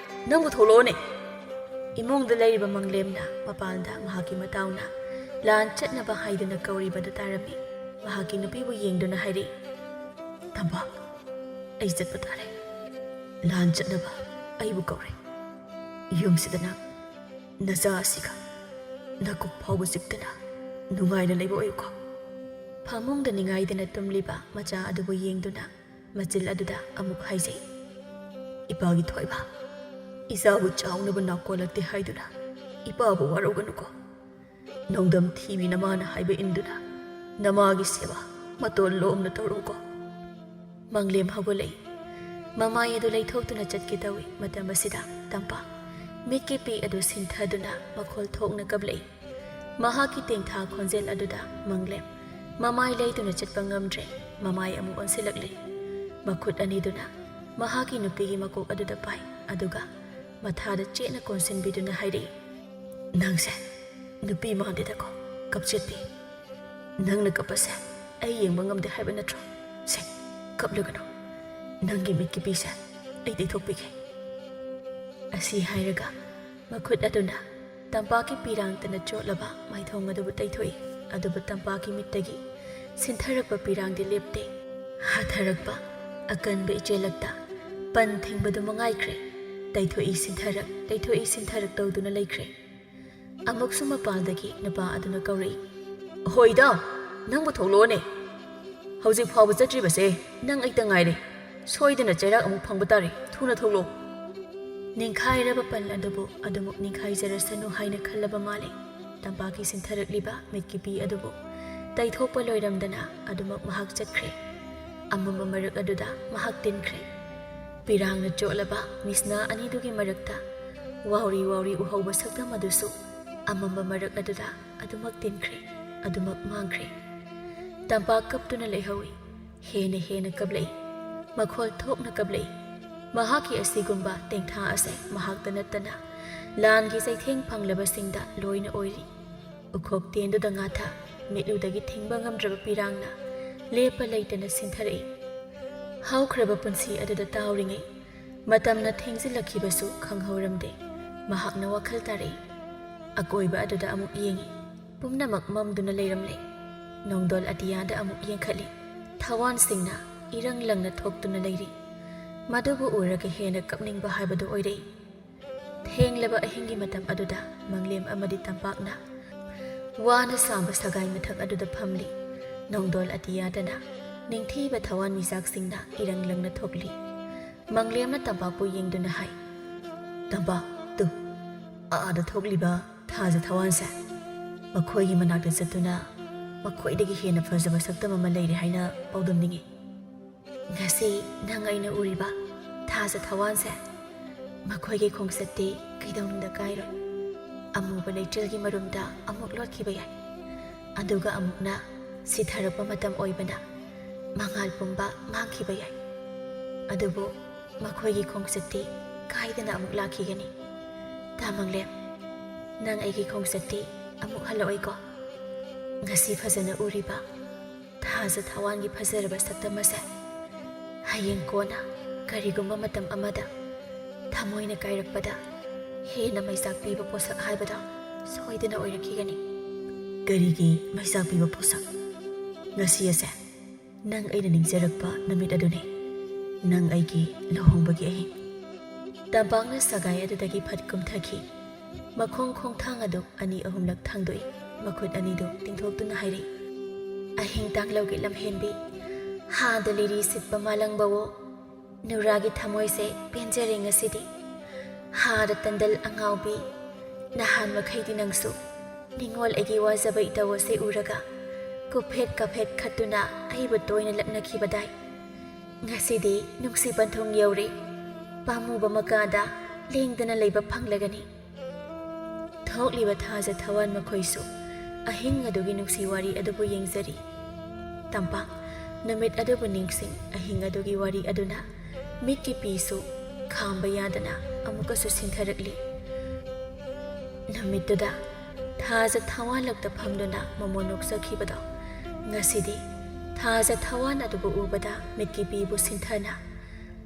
ꯅꯪꯕꯨ ꯊꯣꯛꯂꯛꯑꯣꯅꯦ꯫" ꯏꯃꯨꯡꯗ ꯂꯩꯔꯤꯕ ꯃꯪꯂꯦꯝꯅ ꯃꯄꯥꯟꯗ ꯃꯍꯥꯛꯀꯤ ꯃꯇꯥꯎꯅ ꯂꯥꯟ ꯆꯠꯅꯕ ꯍꯥꯏꯗꯨꯅ ꯀꯧꯔꯤꯕꯗꯨ ꯇꯥꯔꯝꯃꯤ꯫ ꯃꯍꯥꯛꯀꯤ ꯅꯨꯄꯤꯕꯨ ꯌꯦꯡꯗꯨꯅ ꯍꯥꯏꯔꯛꯏ, "ꯇꯝꯄꯥꯛ, ꯑꯩ ꯆꯠꯄ ꯇꯥꯔꯦ꯫ ꯂꯥꯟ ꯆꯠꯅꯕ ꯑꯩꯕꯨ ꯀꯧꯔꯦ꯫ ꯌꯨꯝꯁꯤꯗ ꯅꯪ ꯅꯆꯥ ꯑꯁꯤꯒ ꯅꯀꯣꯛ ꯐꯥꯎꯕ ꯆꯤꯛꯇꯅ ꯅꯨꯡꯉꯥꯏꯅ ꯂꯩꯕ ꯑꯣꯏꯌꯨꯀꯣ꯫" ꯐꯃꯨꯡꯗ ꯅꯤꯡꯉꯥꯏꯗꯅ ꯇꯨꯝꯂꯤꯕ ꯃꯆꯥ ꯑꯗꯨꯕꯨ ꯌꯦꯡꯗꯨꯅ ꯃꯆꯤꯜ ꯑꯗꯨꯗ ꯑꯃꯨꯛ ꯍꯥꯏꯖꯩ, "ꯏꯄꯥꯒꯤ ꯊꯣꯏꯕ, ꯏꯆꯥꯕꯨ ꯆꯥꯎꯅꯕ ꯅꯥꯀꯣꯜꯂꯛꯇꯦ ꯍꯥꯏꯗꯨꯅ ꯏꯄꯥꯕꯨ ꯋꯥꯔꯧꯒꯅꯨꯀꯣ꯫ ꯅꯣꯡꯗꯝ ꯊꯤꯕꯤ ꯅꯃꯥꯅ ꯍꯥꯏꯕ ꯏꯟꯗꯨꯅ ꯅꯃꯥꯒꯤ ꯁꯦꯕꯥ ꯃꯇꯣꯟ ꯂꯣꯝꯅ ꯇꯧꯔꯨꯀꯣ꯫" ꯃꯪꯂꯦꯝ ꯍꯧꯒꯠꯂꯛꯏ꯫ ꯃꯃꯥꯏ ꯑꯗꯨ ꯂꯩꯊꯣꯛꯇꯨꯅ ꯆꯠꯀꯦ ꯇꯧꯏ꯫ ꯃꯇꯝ ꯑꯁꯤꯗ ꯇꯝꯄꯥꯛ ꯃꯤꯠꯀꯤ ꯄꯤ ꯑꯗꯨ ꯁꯤꯟꯊꯗꯨꯅ ꯃꯈꯣꯜ ꯊꯣꯛꯅ ꯀꯞꯂꯛꯏ꯫ ꯃꯍꯥꯛꯀꯤ ꯇꯦꯡꯊꯥ ꯈꯣꯟꯖꯦꯜ ꯑꯗꯨꯗ ꯃꯪꯂꯦꯝ ꯃꯃꯥꯏ ꯂꯩꯗꯨꯅ ꯆꯠꯄ ꯉꯝꯗ꯭ꯔꯦ꯫ ꯃꯃꯥꯏ ꯑꯃꯨꯛ ꯑꯣꯟꯁꯤꯜꯂꯛꯂꯦ꯫ ꯃꯈꯨꯠ ꯑꯅꯤꯗꯨꯅ ꯃꯍꯥꯛꯀꯤ ꯅꯨꯄꯤꯒꯤ ꯃꯀꯣꯛ ꯑꯗꯨꯗ ꯄꯥꯏ, ꯑꯗꯨꯒ ꯃꯊꯥꯗ ꯆꯦꯠꯅ ꯀꯣꯟꯁꯤꯟꯕꯤꯗꯨꯅ ꯍꯥꯏꯔꯛꯏ, "ꯅꯪꯁꯦ ꯅꯨꯄꯤ ꯃꯥꯟꯗꯦꯗꯀꯣ, ꯀꯞꯆꯦꯠꯄꯤ꯫ ꯅꯪꯅ ꯀꯞꯄꯁꯦ ꯑꯩ ꯌꯦꯡꯕ ꯉꯝꯗꯦ ꯍꯥꯏꯕ ꯅꯠꯇ꯭ꯔꯣ? ꯁꯦ, ꯀꯞꯂꯒꯅꯨ꯫ ꯅꯪꯒꯤ ꯃꯤꯠꯀꯤ ꯄꯤꯁꯦ ꯑꯩ ꯇꯩꯊꯣꯛꯄꯤꯒꯦ꯫" ꯑꯁꯤ ꯍꯥꯏꯔꯒ ꯃꯈꯨꯠ ꯑꯗꯨꯅ ꯇꯝꯄꯥꯛꯀꯤ ꯄꯤꯔꯥꯡꯇꯅ ꯆꯣꯠꯂꯕ ꯃꯥꯏꯊꯣꯡ ꯑꯗꯨꯕꯨ ꯇꯩꯊꯣꯛꯏ꯫ ꯑꯗꯨꯕꯨ ꯇꯝꯄꯥꯛꯀꯤ ꯃꯤꯠꯇꯒꯤ ꯁꯤꯟꯊꯔꯛꯄ ꯄꯤꯔꯥꯡꯗꯤ ꯂꯦꯞꯇꯦ꯫ ꯍꯥꯊꯔꯛꯄ ꯑꯀꯟꯕ ꯏꯆꯦꯜꯂꯛꯇ ꯄꯟ ꯊꯤꯡꯕꯗꯨ ꯃꯉꯥꯏꯈ꯭ꯔꯦ꯫ ꯇꯩꯊꯣꯛꯏ ꯁꯤꯟꯊꯔꯛ, ꯇꯩꯊꯣꯛꯏ ꯁꯤꯟꯊꯔꯛ ꯇꯧꯗꯨꯅ ꯂꯩꯈ꯭ꯔꯦ꯫ ꯑꯃꯨꯛꯁꯨ ꯃꯄꯥꯜꯗꯒꯤ ꯅꯨꯄꯥ ꯑꯗꯨꯅ ꯀꯧꯔꯛꯏ, "ꯍꯣꯏꯗ, ꯅꯪꯕꯨ ꯊꯣꯛꯂꯛꯑꯣꯅꯦ꯫ ꯍꯧꯖꯤꯛ ꯐꯥꯎꯕ ꯆꯠꯇ꯭ꯔꯤꯕꯁꯦ ꯅꯪ ꯑꯩꯇ ꯉꯥꯏꯔꯦ꯫ ꯁꯣꯏꯗꯅ ꯆꯩꯔꯥꯛ ꯑꯃꯨꯛ ꯐꯪꯕ ꯇꯥꯔꯦ꯫ ꯊꯨꯅ ꯊꯣꯛꯂꯛꯑꯣ꯫" ꯅꯤꯡꯈꯥꯏꯔꯕ ꯄꯜ ꯑꯗꯨꯕꯨ ꯑꯗꯨꯃꯛ ꯅꯤꯡꯈꯥꯏꯖꯔꯁꯅꯨ ꯍꯥꯏꯅ ꯈꯜꯂꯕ ꯃꯥꯜꯂꯦ꯫ ꯇꯝꯄꯥꯛꯀꯤ ꯁꯤꯟꯊꯔꯛꯂꯤꯕ ꯃꯤꯠꯀꯤ ꯄꯤ ꯑꯗꯨꯕꯨ ꯇꯩꯊꯣꯛꯄ ꯂꯣꯏꯔꯝꯗꯅ ꯑꯗꯨꯃꯛ ꯃꯍꯥꯛ ꯆꯠꯈ꯭ꯔꯦ꯫ ꯑꯃꯝꯕ ꯃꯔꯛ ꯑꯗꯨꯗ ꯃꯍꯥꯛ ꯇꯤꯟꯈ꯭ꯔꯦ꯫ ꯄꯤꯔꯥꯡꯅ ꯆꯣꯠꯂꯕ ꯃꯤꯁꯅꯥ ꯑꯅꯤꯗꯨꯒꯤ ꯃꯔꯛꯇ ꯋꯥꯎꯔꯤ ꯋꯥꯎꯔꯤ ꯎꯍꯧꯕ ꯁꯛꯇꯝ ꯑꯗꯨꯁꯨ ꯑꯃꯝꯕ ꯃꯔꯛ ꯑꯗꯨꯗ ꯑꯗꯨꯃꯛ ꯇꯤꯟꯈ꯭ꯔꯦ, ꯑꯗꯨꯃꯛ ꯃꯥꯡꯈ꯭ꯔꯦ꯫ ꯇꯝꯄꯥꯛ ꯀꯞꯇꯨꯅ ꯂꯩꯍꯧꯏ꯫ ꯍꯦꯟꯅ ꯍꯦꯟꯅ ꯀꯞꯂꯛꯏ꯫ ꯃꯈꯣꯜ ꯊꯣꯛꯅ ꯀꯞꯂꯛꯏ꯫ ꯃꯍꯥꯛꯀꯤ ꯑꯁꯤꯒꯨꯝꯕ ꯇꯦꯡꯊꯥ ꯑꯁꯦ ꯃꯍꯥꯛꯇ ꯅꯠꯇꯅ ꯂꯥꯟꯒꯤ ꯆꯩꯊꯦꯡ ꯐꯪꯂꯕꯁꯤꯡꯗ ꯂꯣꯏꯅ ꯑꯣꯏꯔꯤ꯫ ꯎꯈꯣꯛ ꯇꯦꯟꯗꯨꯗ ꯉꯥꯊ ꯃꯤꯠꯂꯨꯗꯒꯤ ꯊꯤꯡꯕ ꯉꯝꯗ꯭ꯔꯕ ꯄꯤꯔꯥꯡꯅ ꯂꯦꯞꯄ ꯂꯩꯇꯅ ꯁꯤꯟꯊꯔꯛꯏ꯫ ꯍꯧꯈ꯭ꯔꯕ ꯄꯨꯟꯁꯤ ꯑꯗꯨꯗ ꯇꯥꯎꯔꯤꯉꯩ ꯃꯇꯝꯅ ꯊꯦꯡꯖꯤꯜꯂꯛꯈꯤꯕꯁꯨ ꯈꯪꯍꯧꯔꯝꯗꯦ꯫ ꯃꯍꯥꯛꯅ ꯋꯥꯈꯜ ꯇꯥꯔꯛꯏ꯫ ꯑꯀꯣꯏꯕ ꯑꯗꯨꯗ ꯑꯃꯨꯛ ꯌꯦꯡꯏ꯫ ꯄꯨꯝꯅꯃꯛ ꯃꯝꯗꯨꯅ ꯂꯩꯔꯝꯂꯦ꯫ ꯅꯣꯡꯗꯣꯜ ꯑꯇꯤꯌꯥꯗ ꯑꯃꯨꯛ ꯌꯦꯡꯈꯠꯂꯤ꯫ ꯊꯋꯥꯟꯁꯤꯡꯅ ꯏꯔꯪ ꯂꯪꯅ ꯊꯣꯛꯇꯨꯅ ꯂꯩꯔꯤ꯫ ꯃꯗꯨꯕꯨ ꯎꯔꯒ ꯍꯦꯟꯅ ꯀꯞꯅꯤꯡꯕ ꯍꯥꯏꯕꯗꯨ ꯑꯣꯏꯔꯛꯏ꯫ ꯊꯦꯡꯂꯕ ꯑꯍꯤꯡꯒꯤ ꯃꯇꯝ ꯑꯗꯨꯗ ꯃꯪꯂꯦꯝ ꯑꯃꯗꯤ ꯇꯝꯄꯥꯛꯅ ꯋꯥꯅ ꯁꯥꯕ ꯁꯒꯥꯏ ꯃꯊꯛ ꯑꯗꯨꯗ ꯐꯝꯂꯤ꯫ ꯅꯣꯡꯗꯣꯜ ꯑꯇꯤꯌꯥꯗꯅ ꯅꯤꯡꯊꯤꯕ ꯊꯋꯥꯟꯃꯤꯆꯥꯛꯁꯤꯡꯅ ꯏꯔꯪ ꯂꯪꯅ ꯊꯣꯛꯂꯤ꯫ ꯃꯪꯂꯦꯝꯅ ꯇꯝꯄꯥꯛꯄꯨ ꯌꯦꯡꯗꯨꯅ ꯍꯥꯏ, "ꯇꯝꯄꯥꯛ, ꯇꯨ, ꯑꯥꯗ ꯊꯣꯛꯂꯤꯕ ꯊꯥꯖ ꯊꯋꯥꯟꯁꯦ, ꯃꯈꯣꯏꯒꯤ ꯃꯅꯥꯛꯇ ꯆꯠꯇꯨꯅ ꯃꯈꯣꯏꯗꯒꯤ ꯍꯦꯟꯅ ꯐꯖꯕ ꯁꯛꯇꯝ ꯑꯃ ꯂꯩꯔꯦ ꯍꯥꯏꯅ ꯄꯥꯎꯗꯝꯅꯤꯡꯏ꯫ ꯉꯁꯤ ꯅꯪ ꯑꯩꯅ ꯎꯔꯤꯕ ꯊꯥꯖ ꯊꯋꯥꯟꯁꯦ, ꯃꯈꯣꯏꯒꯤ ꯈꯣꯡꯆꯠꯇꯤ ꯀꯩꯗꯧꯅꯨꯡꯗ ꯀꯥꯏꯔꯣꯏ꯫ ꯑꯃꯨꯕ ꯂꯩꯆꯤꯜꯒꯤ ꯃꯔꯨꯝꯗ ꯑꯃꯨꯛ ꯂꯣꯠꯈꯤꯕ ꯌꯥꯏ, ꯑꯗꯨꯒ ꯑꯃꯨꯛꯅ ꯁꯤꯊꯔꯛꯄ ꯃꯇꯝ ꯑꯣꯏꯕꯅ ꯃꯉꯥꯜ ꯄꯨꯝꯕ ꯃꯥꯡꯈꯤꯕ ꯌꯥꯏ꯫ ꯑꯗꯨꯕꯨ ꯃꯈꯣꯏꯒꯤ ꯈꯣꯡꯆꯠꯇꯤ ꯀꯥꯏꯗꯅ ꯑꯃꯨꯛ ꯂꯥꯛꯈꯤꯒꯅꯤ꯫ ꯇꯥ ꯃꯪꯂꯦꯝ, ꯅꯪ ꯑꯩꯒꯤ ꯈꯣꯡꯆꯠꯇꯤ ꯑꯃꯨꯛ ꯍꯜꯂꯛꯑꯣꯏꯀꯣ? ꯉꯁꯤ ꯐꯖꯅ ꯎꯔꯤꯕ ꯊꯥꯖ ꯊꯋꯥꯟꯒꯤ ꯐꯖꯔꯕ ꯁꯛꯇꯝ ꯑꯁꯦ ꯍꯌꯦꯡ ꯀꯣꯟꯅ ꯀꯔꯤꯒꯨꯝꯕ ꯃꯇꯝ ꯑꯃꯗ ꯊꯃꯣꯏꯅ ꯀꯥꯏꯔꯛꯄꯗ ꯍꯦꯟꯅ ꯃꯩꯆꯥꯛ ꯄꯤꯕ ꯄꯣꯠꯁꯛ ꯍꯥꯏꯕꯗꯣ ꯁꯣꯏꯗꯅ ꯑꯣꯏꯔꯛꯈꯤꯒꯅꯤ꯫ ꯀꯔꯤꯒꯤ ꯃꯩꯆꯥꯛ ꯄꯤꯕ ꯄꯣꯠꯁꯛ? ꯉꯁꯤ ꯑꯁꯦ ꯅꯪ ꯑꯩꯅ ꯅꯤꯡꯖꯔꯛꯄ ꯅꯨꯃꯤꯠ ꯑꯗꯨꯅꯤ꯫ ꯅꯪ ꯑꯩꯒꯤ ꯂꯨꯍꯣꯡꯕꯒꯤ ꯑꯍꯤꯡ꯫ ꯇꯝꯄꯥꯛꯅ ꯁꯒꯥꯏ ꯑꯗꯨꯗꯒꯤ ꯐꯠ ꯀꯨꯝꯊꯈꯤ꯫ ꯃꯈꯣꯡ ꯈꯣꯡꯊꯥꯡ ꯑꯗꯨ ꯑꯅꯤ ꯑꯍꯨꯝꯂꯛ ꯊꯥꯡꯗꯣꯛꯏ꯫ ꯃꯈꯨꯠ ꯑꯅꯤꯗꯨ ꯇꯤꯡꯊꯣꯛꯇꯨꯅ ꯍꯥꯏꯔꯛꯏ, "ꯑꯍꯤꯡ ꯇꯥꯡꯂꯧꯒꯤ ꯂꯝꯍꯦꯟꯕꯤ, ꯍꯥꯗ ꯂꯤꯔꯤ ꯁꯤꯠꯄ ꯃꯥꯂꯪꯕꯋꯣ, ꯅꯨꯔꯥꯒꯤ ꯊꯃꯣꯏꯁꯦ ꯄꯦꯟꯖꯔꯦ ꯉꯁꯤꯗꯤ꯫ ꯍꯥꯗ ꯇꯟꯗꯜ ꯑꯉꯥꯎꯕꯤ, ꯅꯍꯥꯟ ꯃꯈꯩꯗꯤ ꯅꯪꯁꯨ ꯅꯤꯡꯉꯣꯜ ꯑꯩꯒꯤ ꯋꯥꯖꯕ ꯏꯇꯧ ꯑꯁꯤ ꯎꯔꯒ ꯀꯨꯞꯐꯦꯠ ꯀꯥꯐꯦꯠ ꯈꯠꯇꯨꯅ ꯑꯩꯕꯨ ꯇꯣꯏꯅ ꯂꯛꯅꯈꯤꯕꯗꯥꯏ꯫ ꯉꯁꯤꯗꯤ ꯅꯨꯡꯁꯤ ꯄꯟꯊꯨꯡ ꯌꯧꯔꯦ꯫ ꯄꯥꯝꯃꯨꯕ ꯃꯀꯥꯗ ꯂꯦꯡꯗꯅ ꯂꯩꯕ ꯐꯪꯂꯒꯅꯤ꯫" ꯊꯣꯛꯂꯤꯕ ꯊꯥꯖ ꯊꯋꯥꯟ ꯃꯈꯣꯏꯁꯨ ꯑꯍꯤꯡ ꯑꯗꯨꯒꯤ ꯅꯨꯡꯁꯤ ꯋꯥꯔꯤ ꯑꯗꯨꯕꯨ ꯌꯦꯡꯖꯔꯤ꯫ ꯇꯝꯄꯥꯛ ꯅꯨꯃꯤꯠ ꯑꯗꯨꯕꯨ ꯅꯤꯡꯁꯤꯡ ꯑꯍꯤꯡ ꯑꯗꯨꯒꯤ ꯋꯥꯔꯤ ꯑꯗꯨꯅ ꯃꯤꯠꯀꯤ ꯄꯤꯁꯨ ꯈꯥꯝꯕ ꯌꯥꯗꯅ ꯑꯃꯨꯛꯀꯁꯨ ꯁꯤꯟꯊꯔꯛꯂꯤ꯫ ꯅꯨꯃꯤꯠꯇꯨꯗ ꯊꯥꯖ ꯊꯋꯥꯟꯂꯛꯇ ꯐꯝꯗꯨꯅ ꯃꯃꯣꯟ ꯅꯣꯛꯆꯈꯤꯕꯗꯣ ꯉꯁꯤꯗꯤ ꯊꯥꯖ ꯊꯋꯥꯟ ꯑꯗꯨꯕꯨ ꯎꯕꯗ ꯃꯤꯠꯀꯤ ꯄꯤꯕꯨ ꯁꯤꯟꯊꯅ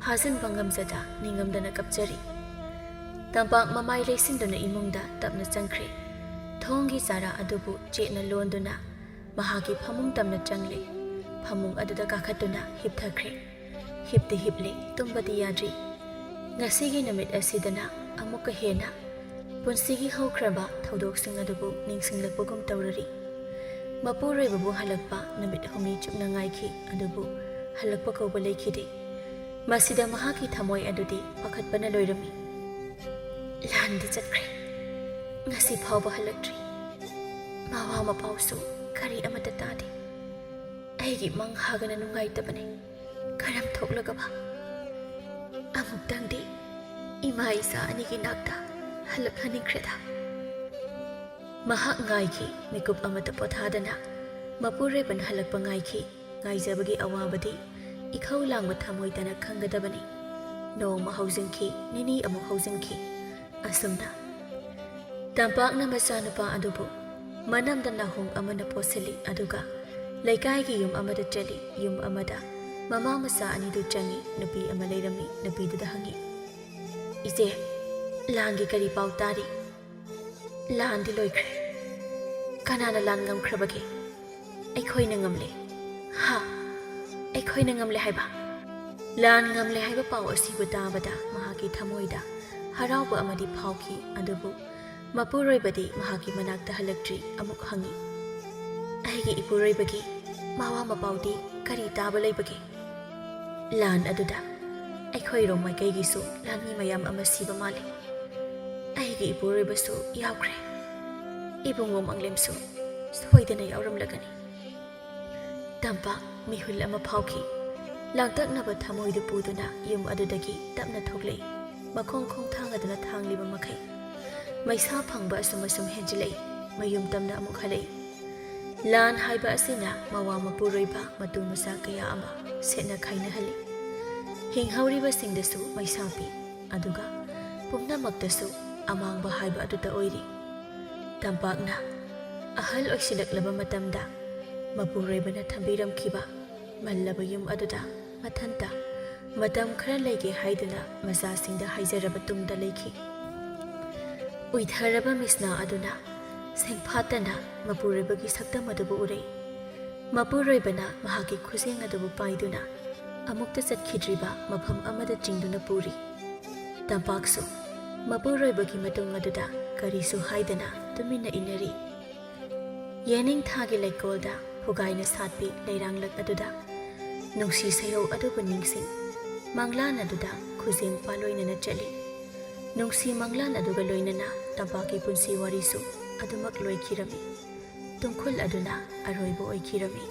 ꯐꯥꯖꯤꯟꯕ ꯉꯝꯖꯗ ꯅꯤꯡꯉꯝꯗꯅ ꯀꯞꯆꯔꯤ꯫ ꯇꯝꯄꯥꯛ ꯃꯃꯥꯏ ꯂꯩꯁꯤꯟꯗꯨꯅ ꯏꯃꯨꯡꯗ ꯇꯞꯅ ꯆꯪꯈ꯭ꯔꯦ꯫ ꯊꯣꯡꯒꯤ ꯆꯥꯔꯥ ꯑꯗꯨꯕꯨ ꯆꯦꯠꯅ ꯂꯣꯟꯗꯨꯅ ꯃꯍꯥꯛꯀꯤ ꯐꯃꯨꯡ ꯇꯝꯅ ꯆꯪꯂꯦ꯫ ꯐꯃꯨꯡ ꯑꯗꯨꯗ ꯀꯥꯈꯠꯇꯨꯅ ꯍꯤꯞꯊꯈ꯭ꯔꯦ꯫ ꯍꯤꯞꯇꯤ ꯍꯤꯞꯂꯦ, ꯇꯨꯝꯕꯗꯤ ꯌꯥꯗ꯭ꯔꯤ꯫ ꯉꯁꯤꯒꯤ ꯅꯨꯃꯤꯠ ꯑꯁꯤꯗꯅ ꯑꯃꯨꯛꯀ ꯍꯦꯟꯅ ꯄꯨꯟꯁꯤꯒꯤ ꯍꯧꯈ꯭ꯔꯕ ꯊꯧꯗꯣꯛꯁꯤꯡ ꯑꯗꯨꯕꯨ ꯅꯤꯡꯁꯤꯡꯂꯛꯄꯒꯨꯝ ꯇꯧꯔꯔꯤ꯫ ꯃꯄꯨꯔꯣꯏꯕꯕꯨ ꯍꯜꯂꯛꯄ ꯅꯨꯃꯤꯠ ꯍꯨꯝꯅꯤ ꯆꯨꯞꯅ ꯉꯥꯏꯈꯤ, ꯑꯗꯨꯕꯨ ꯍꯜꯂꯛꯄ ꯀꯧꯕ ꯂꯩꯈꯤꯗꯦ꯫ ꯃꯁꯤꯗ ꯃꯍꯥꯛꯀꯤ ꯊꯃꯣꯏ ꯑꯗꯨꯗꯤ ꯄꯥꯈꯠꯄꯅ ꯂꯣꯏꯔꯝꯃꯤ꯫ ꯂꯥꯟꯗꯤ ꯆꯠꯈ꯭ꯔꯦ, ꯉꯁꯤ ꯐꯥꯎꯕ ꯍꯜꯂꯛꯇ꯭ꯔꯤ꯫ ꯃꯋꯥ ꯃꯄꯥꯎꯁꯨ ꯀꯔꯤ ꯑꯃꯠꯇ ꯇꯥꯗꯦ꯫ ꯑꯩꯒꯤ ꯃꯪ ꯍꯥꯒꯅ ꯅꯨꯡꯉꯥꯏꯇꯕꯅꯦ꯫ ꯀꯔꯝ ꯊꯣꯛꯂꯒꯕ ꯑꯃꯨꯛꯇꯪꯗꯤ ꯏꯃꯥ ꯏꯆꯥ ꯑꯅꯤꯒꯤ ꯅꯥꯛꯇ ꯍꯜꯂꯛꯍꯟꯅꯤꯡꯈ꯭ꯔꯦꯗ꯫ ꯃꯍꯥꯛ ꯉꯥꯏꯈꯤ, ꯃꯤꯀꯨꯞ ꯑꯃꯠꯇ ꯄꯣꯊꯥꯗꯅ ꯃꯄꯨꯔꯣꯏꯕꯅ ꯍꯜꯂꯛꯄ ꯉꯥꯏꯈꯤ꯫ ꯉꯥꯏꯖꯕꯒꯤ ꯑꯋꯥꯕꯗꯤ ꯏꯈꯧ ꯂꯥꯡꯕ ꯊꯃꯣꯏꯇꯅ ꯈꯪꯒꯗꯕꯅꯤ꯫ ꯅꯣꯡꯃ ꯍꯧꯖꯤꯟꯈꯤ, ꯅꯤꯅꯤ ꯑꯃꯨꯛ ꯍꯧꯖꯤꯟꯈꯤ꯫ ꯑꯁꯨꯝꯅ ꯇꯝꯄꯥꯛꯅ ꯃꯆꯥꯅꯨꯄꯥ ꯑꯗꯨꯕꯨ ꯃꯅꯝꯗ ꯅꯥꯍꯣꯡ ꯑꯃꯅ ꯄꯣꯠꯁꯤꯜꯂꯤ, ꯑꯗꯨꯒ ꯂꯩꯀꯥꯏꯒꯤ ꯌꯨꯝ ꯑꯃꯗ ꯆꯠꯂꯤ꯫ ꯌꯨꯝ ꯑꯃꯗ ꯃꯃꯥ ꯃꯆꯥ ꯑꯅꯤꯗꯨ ꯆꯪꯉꯤ꯫ ꯅꯨꯄꯤ ꯑꯃ ꯂꯩꯔꯝꯃꯤ꯫ ꯅꯨꯄꯤꯗꯨꯗ ꯍꯪꯉꯤ, "ꯏꯆꯦ, ꯂꯥꯟꯒꯤ ꯀꯔꯤ ꯄꯥꯎ ꯇꯥꯔꯤ? ꯂꯥꯟꯗꯤ ꯂꯣꯏꯈ꯭ꯔꯦ꯫ ꯀꯅꯥꯅ ꯂꯥꯟ ꯉꯝꯈ꯭ꯔꯕꯒꯦ?" "ꯑꯩꯈꯣꯏꯅ ꯉꯝꯂꯦ"꯫ "ꯍꯥ? ꯑꯩꯈꯣꯏꯅ ꯉꯝꯂꯦ ꯍꯥꯏꯕ?" ꯂꯥꯟ ꯉꯝꯂꯦ ꯍꯥꯏꯕ ꯄꯥꯎ ꯑꯁꯤꯕꯨ ꯇꯥꯕꯗ ꯃꯍꯥꯛꯀꯤ ꯊꯃꯣꯏꯗ ꯍꯔꯥꯎꯕ ꯑꯃꯗꯤ ꯐꯥꯎꯈꯤ꯫ ꯑꯗꯨꯕꯨ ꯃꯄꯨꯔꯣꯏꯕꯗꯤ ꯃꯍꯥꯛꯀꯤ ꯃꯅꯥꯛꯇ ꯍꯜꯂꯛꯇ꯭ꯔꯤ꯫ ꯑꯃꯨꯛ ꯍꯪꯉꯤ, "ꯑꯩꯒꯤ ꯏꯄꯨꯔꯣꯏꯕꯒꯤ ꯃꯋꯥ ꯃꯄꯥꯎꯗꯤ ꯀꯔꯤ ꯇꯥꯕ ꯂꯩꯕꯒꯦ?" "ꯂꯥꯟ ꯑꯗꯨꯗ ꯑꯩꯈꯣꯏꯔꯣꯝ ꯃꯥꯏꯀꯩꯒꯤꯁꯨ ꯂꯥꯟꯃꯤ ꯃꯌꯥꯝ ꯑꯃ ꯁꯤꯕ ꯃꯥꯜꯂꯤ꯫ ꯑꯩꯒꯤ ꯏꯄꯨꯔꯣꯏꯕꯁꯨ ꯌꯥꯎꯈ꯭ꯔꯦ꯫ ꯏꯕꯨꯡꯉꯣ ꯃꯪꯂꯦꯝꯁꯨ ꯁꯣꯏꯗꯅ ꯌꯥꯎꯔꯝꯂꯒꯅꯤ"꯫ ꯇꯝꯄꯥꯛ ꯃꯤꯍꯨꯜ ꯑꯃ ꯐꯥꯎꯈꯤ꯫ ꯂꯥꯡꯇꯛꯅꯕ ꯊꯃꯣꯏꯗꯨ ꯄꯨꯗꯨꯅ ꯌꯨꯝ ꯑꯗꯨꯗꯒꯤ ꯇꯞꯅ ꯊꯣꯛꯂꯛꯏ꯫ ꯃꯈꯣꯡ ꯈꯣꯡꯊꯥꯡ ꯑꯗꯨꯅ ꯊꯥꯡꯂꯤꯕ ꯃꯈꯩ ꯃꯩꯁꯥ ꯐꯪꯕ ꯑꯁꯨꯝ ꯑꯁꯨꯝ ꯍꯦꯟꯖꯤꯜꯂꯛꯏ꯫ ꯃꯌꯨꯝ ꯇꯝꯅ ꯑꯃꯨꯛ ꯍꯜꯂꯛꯏ꯫ ꯂꯥꯟ ꯍꯥꯏꯕ ꯑꯁꯤꯅ ꯃꯋꯥ ꯃꯄꯨꯔꯣꯏꯕ ꯃꯇꯨ ꯃꯆꯥ ꯀꯌꯥ ꯑꯃ ꯁꯦꯠꯅ ꯈꯥꯏꯅꯍꯜꯂꯤ꯫ ꯍꯤꯡꯍꯧꯔꯤꯕꯁꯤꯡꯗꯁꯨ ꯃꯩꯁꯥ ꯄꯤ꯫ ꯑꯗꯨꯒ ꯄꯨꯝꯅꯃꯛꯇꯁꯨ ꯑꯃꯥꯡꯕ ꯍꯥꯏꯕ ꯑꯗꯨꯇ ꯑꯣꯏꯔꯤ꯫ ꯇꯝꯄꯥꯛꯅ ꯑꯍꯜ ꯑꯣꯏꯁꯤꯜꯂꯛꯂꯕ ꯃꯇꯝꯗ ꯃꯄꯨꯔꯣꯏꯕꯅ ꯊꯝꯕꯤꯔꯝꯈꯤꯕ ꯃꯜꯂꯕ ꯌꯨꯝ ꯑꯗꯨꯗ ꯃꯊꯟꯇ ꯃꯇꯝ ꯈꯔ ꯂꯩꯒꯦ ꯍꯥꯏꯗꯨꯅ ꯃꯆꯥꯁꯤꯡꯗ ꯍꯥꯏꯖꯔꯕ ꯇꯨꯡꯗ ꯂꯩꯈꯤ꯫ ꯎꯏꯊꯔꯕ ꯃꯤꯁꯅꯥ ꯑꯗꯨꯅ ꯁꯦꯡꯐꯥꯠꯇꯅ ꯃꯄꯨꯔꯣꯏꯕꯒꯤ ꯁꯛꯇꯝ ꯑꯗꯨꯕꯨ ꯎꯔꯛꯏ꯫ ꯃꯄꯨꯔꯣꯏꯕꯅ ꯃꯍꯥꯛꯀꯤ ꯈꯨꯖꯦꯡ ꯑꯗꯨꯕꯨ ꯄꯥꯏꯗꯨꯅ ꯑꯃꯨꯛꯇ ꯆꯠꯈꯤꯗ꯭ꯔꯤꯕ ꯃꯐꯝ ꯑꯃꯗ ꯆꯤꯡꯗꯨꯅ ꯄꯨꯔꯤ꯫ ꯇꯝꯄꯥꯛꯁꯨ ꯃꯄꯨꯔꯣꯏꯕꯒꯤ ꯃꯇꯨꯡ ꯑꯗꯨꯗ ꯀꯔꯤꯁꯨ ꯍꯥꯏꯗꯅ ꯇꯨꯃꯤꯟꯅ ꯏꯟꯅꯔꯤ꯫ ꯌꯦꯅꯤꯡꯊꯥꯒꯤ ꯂꯩꯀꯣꯜꯗ ꯐꯨꯒꯥꯏꯅ ꯁꯥꯠꯄꯤ ꯂꯩꯔꯥꯡꯂꯛ ꯑꯗꯨꯗ ꯅꯨꯡꯁꯤ ꯁꯩꯔꯧ ꯑꯗꯨꯕꯨ ꯅꯤꯡꯁꯤꯡ, ꯃꯪꯂꯥꯟ ꯑꯗꯨꯗ ꯈꯨꯖꯦꯡ ꯄꯥꯂꯣꯏꯅꯅ ꯆꯠꯂꯤ꯫ ꯅꯨꯡꯁꯤ ꯃꯪꯂꯥꯟ ꯑꯗꯨꯒ ꯂꯣꯏꯅꯅ ꯇꯝꯄꯥꯛꯀꯤ ꯄꯨꯟꯁꯤ ꯋꯥꯔꯤꯁꯨ ꯑꯗꯨꯃꯛ ꯂꯣꯏꯈꯤꯔꯝꯃꯤ꯫ ꯇꯨꯡꯈꯨꯜ ꯑꯗꯨꯅ ꯑꯔꯣꯏꯕ ꯑꯣꯏꯈꯤꯔꯝꯃꯤ꯫